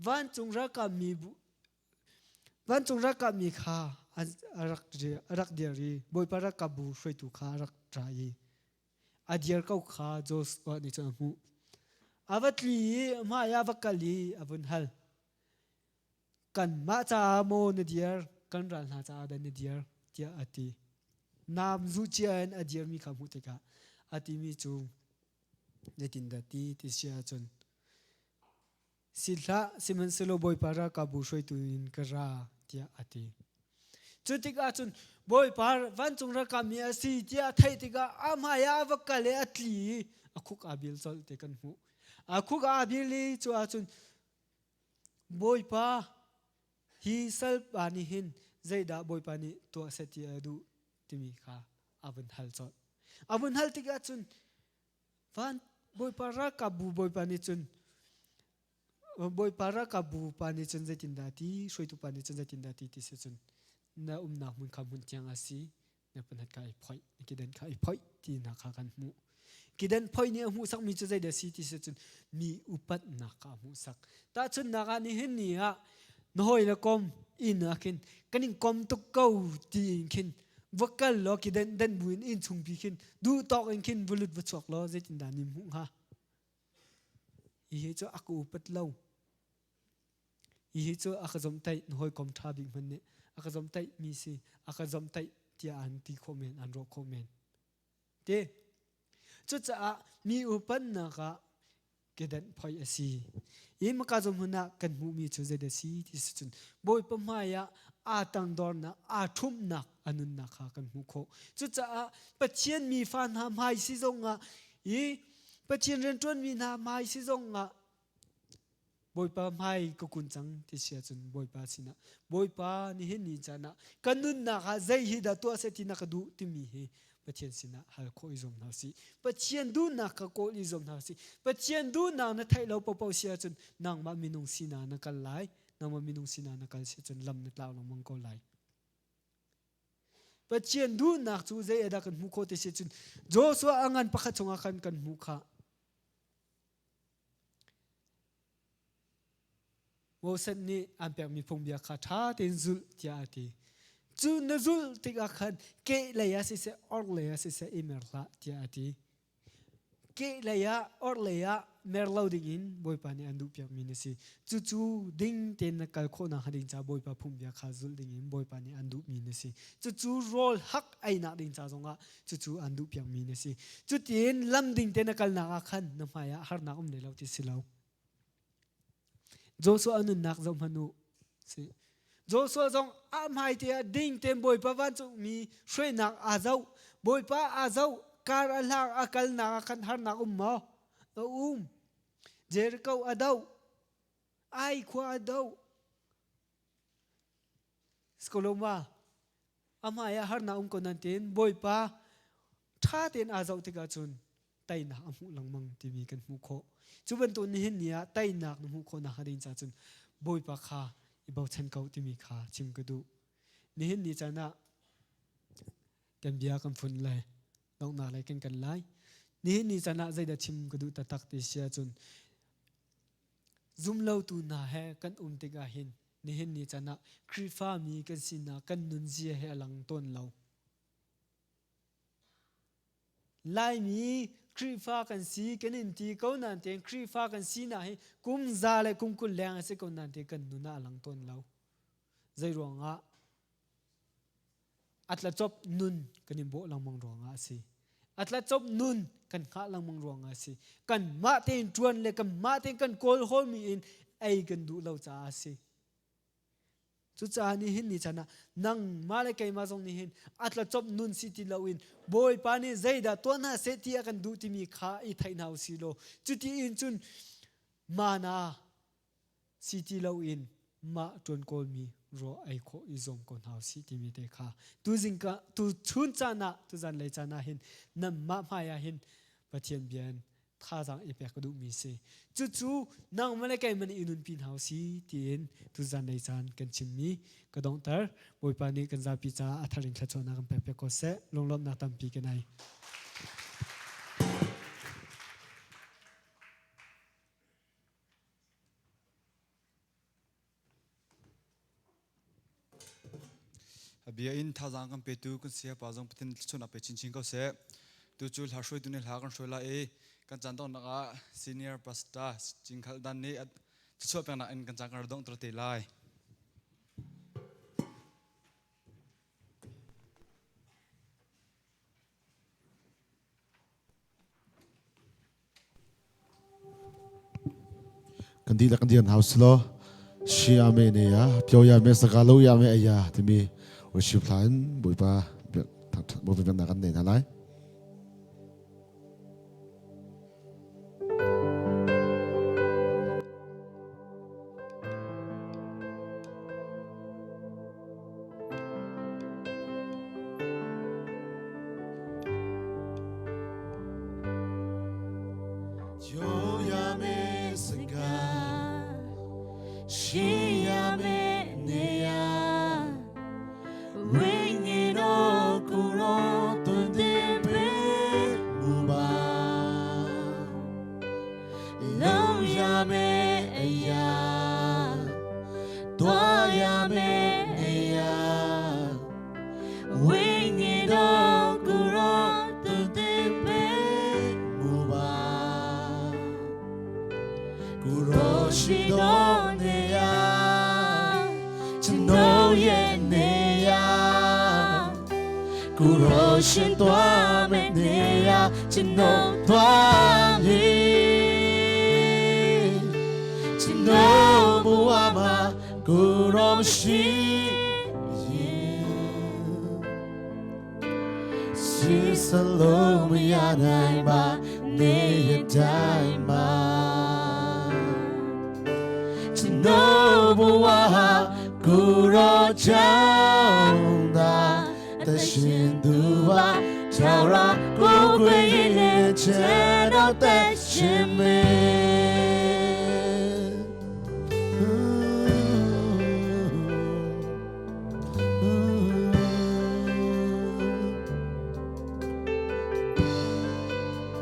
Speaker 9: vancung ralkap mi vancung ralkap mi kha a rak a rak dir i Bawipa ralkap bu hruaitu kha a rak ra i a dir ko kha Joshua nih cun a hmuh. A va tli i a hmai ah a va kal i a vun hal. Kanmah caah maw na dir, kan ral hna caah dah na dir, tiah a ti. Naam zuh cia in a dirmi kha hmuh tikah a timi cu zeitindah ti ti si ahcun si hlah sihmanhsehlaw Bawipa ralkapbu hruaitu in ka ra tiah a ti. Cu tikah cun Bawipa vancung ralkap mi a si tiah a theih tikah a hmai ah a va kal i a tli i a khuk aa bil colh ti kan hmuh. A khuk aa bil i cu ahcun Bawipa, hi salpa nih hin zeidah Bawipa nih tuah seh ti a duh timi kha a vun hal colh. A vun hal tikah cun van Bawipa ralkapbu Bawipa nih cun Bawipa ralkapbu pa nih cun zeitindah ti hruaitu pa nih cun zeitindah ti ti si cun na umnak hmun kha hmun thiang a si na panhat kha i phoih na kedan kha i phoih tinak kha kan hmuh kedan phoih nih a hmuhsakmi cu zeidah si ti si cun mi upatnak kha a hmuhsak tahchunhnak ah nihin ni ah na hawi le kom inn ah khin kan in kom tuk ko ti in khin va kal law kedan dan bu in inn chungpi khin duh tawk in khin va lut va chuak law zeitindah ni hmuh hnga hi cu a ka upat lo Hihi cu a ka zomhtaih na hawikom ṭha bik hmanh nih a ka zomhtaih mi si a ka zomhtaih tiah an ti khawh men an ruah khawh men. Ti. Cucaah mi upannak ah Kedanh phoi a si. I maka zawn hmun ah kan hmuhmi cu zeidah si ti si cun Bawipa hmai ah aa tangdornak, aa ṭhumhnak a nunnak kha kan hmuh khawh. Cucaah Pathian mi fa hna hmai si zongah i Pathian rianṭuanmi hna hmai si zongah Bawipa hmai ka kun cang ti si ahcun Bawipa sinah Bawipa nihin ni caan ah ka nunnak ah zei hi dah tuah seh ti na ka duh timi hi Pathian sinah hal khawh i zuam hna usih. Pathian duhnak kha kawl i zuam hna usih. Pathian duhnak na theih lo paohpaoh si ahcun nangmah minung sinah na kal lai. Nangmah minung sinah na kal si ahcun lam na tlau lengmang ko lai. Pathian duhnak cu zei dah kan hmuh khawh ti si cun Joshua a ngan pakhat chungah khan kan hmuh khah. Moses nih an pekmi phungbia kha ṭha tein zulh tiah a ti. Cu na zulh tikah khan kehlei ah siseh orhlei ah siseh i mer hlah tiah a ti. Kehlei ah orhlei ah mer lo dingin Bawipa nih an duhpiakmi na si. Cucu ding tein na kal khawh nakhnga ding caah Bawipa phungbia kha zulh dingin Bawipa nih an duhmi na si. Cucu rawl hak einak ding ca zongah cucu an duhpiakmi na si. Cutin lam ding te na kalnak ah khan na hmai ah harnak um lai lo ti si lo. Joshua nunnak zoh hmanh u. Si. Joshua zong a hmai te ah ding tein Bawipa vancungmi hruainak aa zoh. Bawipa aa zoh. Kar a hlang a kalnak ah khan harnak um maw? A um. Jericho a doh. Ai khua a doh. Skoloma a hmai ah harnak um ko nan tin Bawipa ṭha tein aa zoh tikah cun teinak a hmuh lengmang timi kan hmuh khawh. Cu bantuk nihin ni ah teinak na hmuh khawh nakhnga ding caah cun Bawipa kha i bochan ko timi kha chim ka duh. Nihin ni caan ah kan bia kan fun lai, donghnak lei kan kan lai. Nihin ni caan ah zeidah chim ka duh taktak ti si ahcun zumlotu hna he kan um tikah hin nihin ni caan ah Khrihfami kan sinak kan nunzia he a lang tawn lo. Laimi Khrihfa kan si kan in ti ko nain tein Khrihfa kan sinak hi kum za le kum 20 leng a si ko nain tein kan nun ah a lang tawn lo. Zei ruangah a tlacop nun kan in bawh lengmang ruangah a si. A tlacop nun kan hngah lengmang ruangah a si. Kanmah tein ṭuan le kanmah tein kan kawl hawlmi in ei kan duh lo caah a si. Cucaah nihin ni chan ah nangmah le keimah zong nih hin a tlacop nun si ti loin Bawipa nih zeidah tuah hna seh ti a kan duh timi kha i theih hna u si law cuti in cun mana si ti loin mah ṭuan kawlmi raw ei khawh i zuam ko hna u sih timi te kha tu zingka tu chun caan ah tu zanlei caan ah hin nanmah hmai ah hin Pathian bia in thazaang i pek ka duhmi si. Cucu nangmah le keimah nih i nunpi hna si tiin tuzan lei caan kan chimmi ka donghter. Bawipa nih kan zapi caah a thar in thluachuahnak kan pek piak ko seh. Lunglawmhnak tampi ka nei.
Speaker 3: A bia in thazaang kan petu kan sayapa zong Pathian thluachuahnak pe chinchin ko seh. Tu cu hla hruaitu nih hla kan hruai lai i kan caan donghnak ah senior pastor Cingkhal Dan nih thluachuah peknak in kan caan kan rak donghter te lai.
Speaker 1: Kan dihlak kan dir hna usih law shi ame ne ya pyo ya me saka lo ya me aya timi worship hla in Bawipa Bawipa biaknak kan nei hna lai. ရောမရှိရင်စီစလုံးမရနိုင်ပါနေရတိုင်းမှာကျွန်တော်ဘဝဟာကိုရောချောင်းသာတရှင်သူပါထာဝရကိုယ်ွယ်ရဲ့ချေတော့တဲ့ရှင်မေ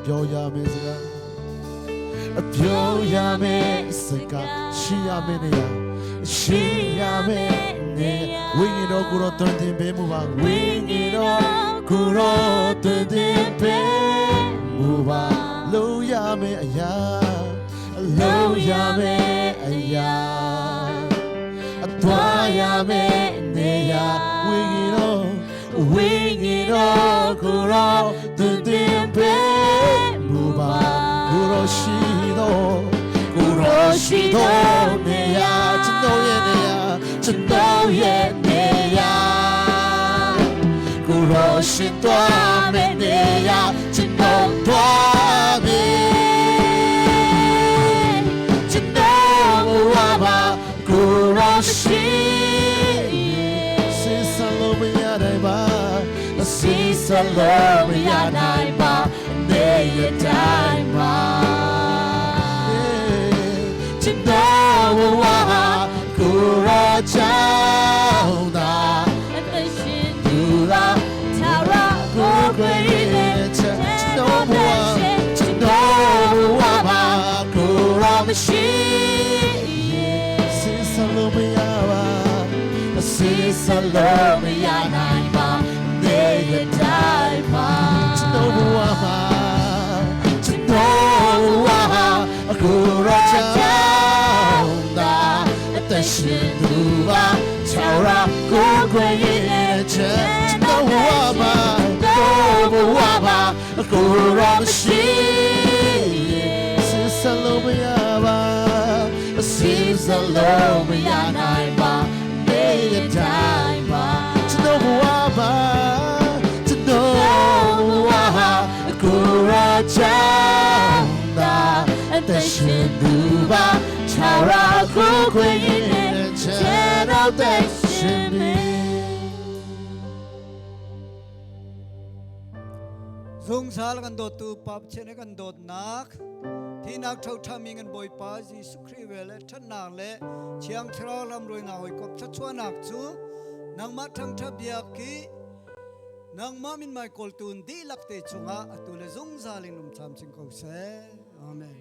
Speaker 1: ပြောရမယ်စကားပြောရမယ်စကားရှိရမယ်နေရာရှိရမယ်နေဝိညာဉ်တော်ကိုယ်တော်တွင်တင်ပေးမှုပါဝိညာဉ်တော်ကိုယ်တော်တွင်တင်ပေးမှုပါလုံးရမယ်အရာလုံးရမယ်အရာအသွားရမယ်နေရာဝိညာဉ်တော်ဝိညာဉ်တော်ကိုယ်တော်တွင်တင်ပေးမှုပါကိုယ်တော်ရှိတော်ကိုယ်တော်ရှိတော်နေရာကျွန်တော်ရဲ့နေရာကျွန်တော်ရဲ့နေရာကိုယ်တော်ရှိတော်မယ့်နေရာကျွန်တော်တော်ပြီကျွန်တော်ဘဝမှာကိုယ်တော်ရှိစီစလုံးမရနိုင်ပါစီစလုံးမရနိုင်ပါနေရတိုင်းမှာကျွန်တော်ဘဝမှာကိုယ်တော်ချောင်းသာ
Speaker 2: အသက်ရှင်
Speaker 1: သူလာ
Speaker 2: ထာဝရကိုယ်ွယ်ရဲ့
Speaker 1: ကျွန်တော်ဘဝကျွန်တော်ဘဝမှာကိုယ်တော်မရှိစီစလုံးမရပါစီစလုံးမရနိုင်ပါနေရတိုင်းမှာကျွန်တော်ဘဝမှာကျွန်တော်ဘဝမှာကိုယ်တော်ချောင်းသာအသက်ရှင်သူပါချောရာကိုယ်ွယ်ရဲ့ချက်ကျွန်တော်ဘဝမှာကိုယ်ဘဝမှာကိုယ်တော်မရှိစီစလုံးမရပါစီစလုံးမရနိုင်ပါနေရတိုင်းပါကျွန်တော်ဘဝမှာကျွန်တော်ဘဝမှာကိုယ်တော်ချောင်းသာအသက်ရှင်သူပါချောရာကိုယ်ွယ်ရဲ့ချက်တော့တဲ့ရှင်မေ
Speaker 10: Zungsal kan do tu pap chene kan dot nak thinak thau thami ngan boi pa Jesu Christ ve le than nak le chiang thrau lam roi na hoi kop tha chua nak chu nangma thang tha biak ki nangma min mai kol tun di lak te chunga atu le zungzal in um cham ching ko se amen.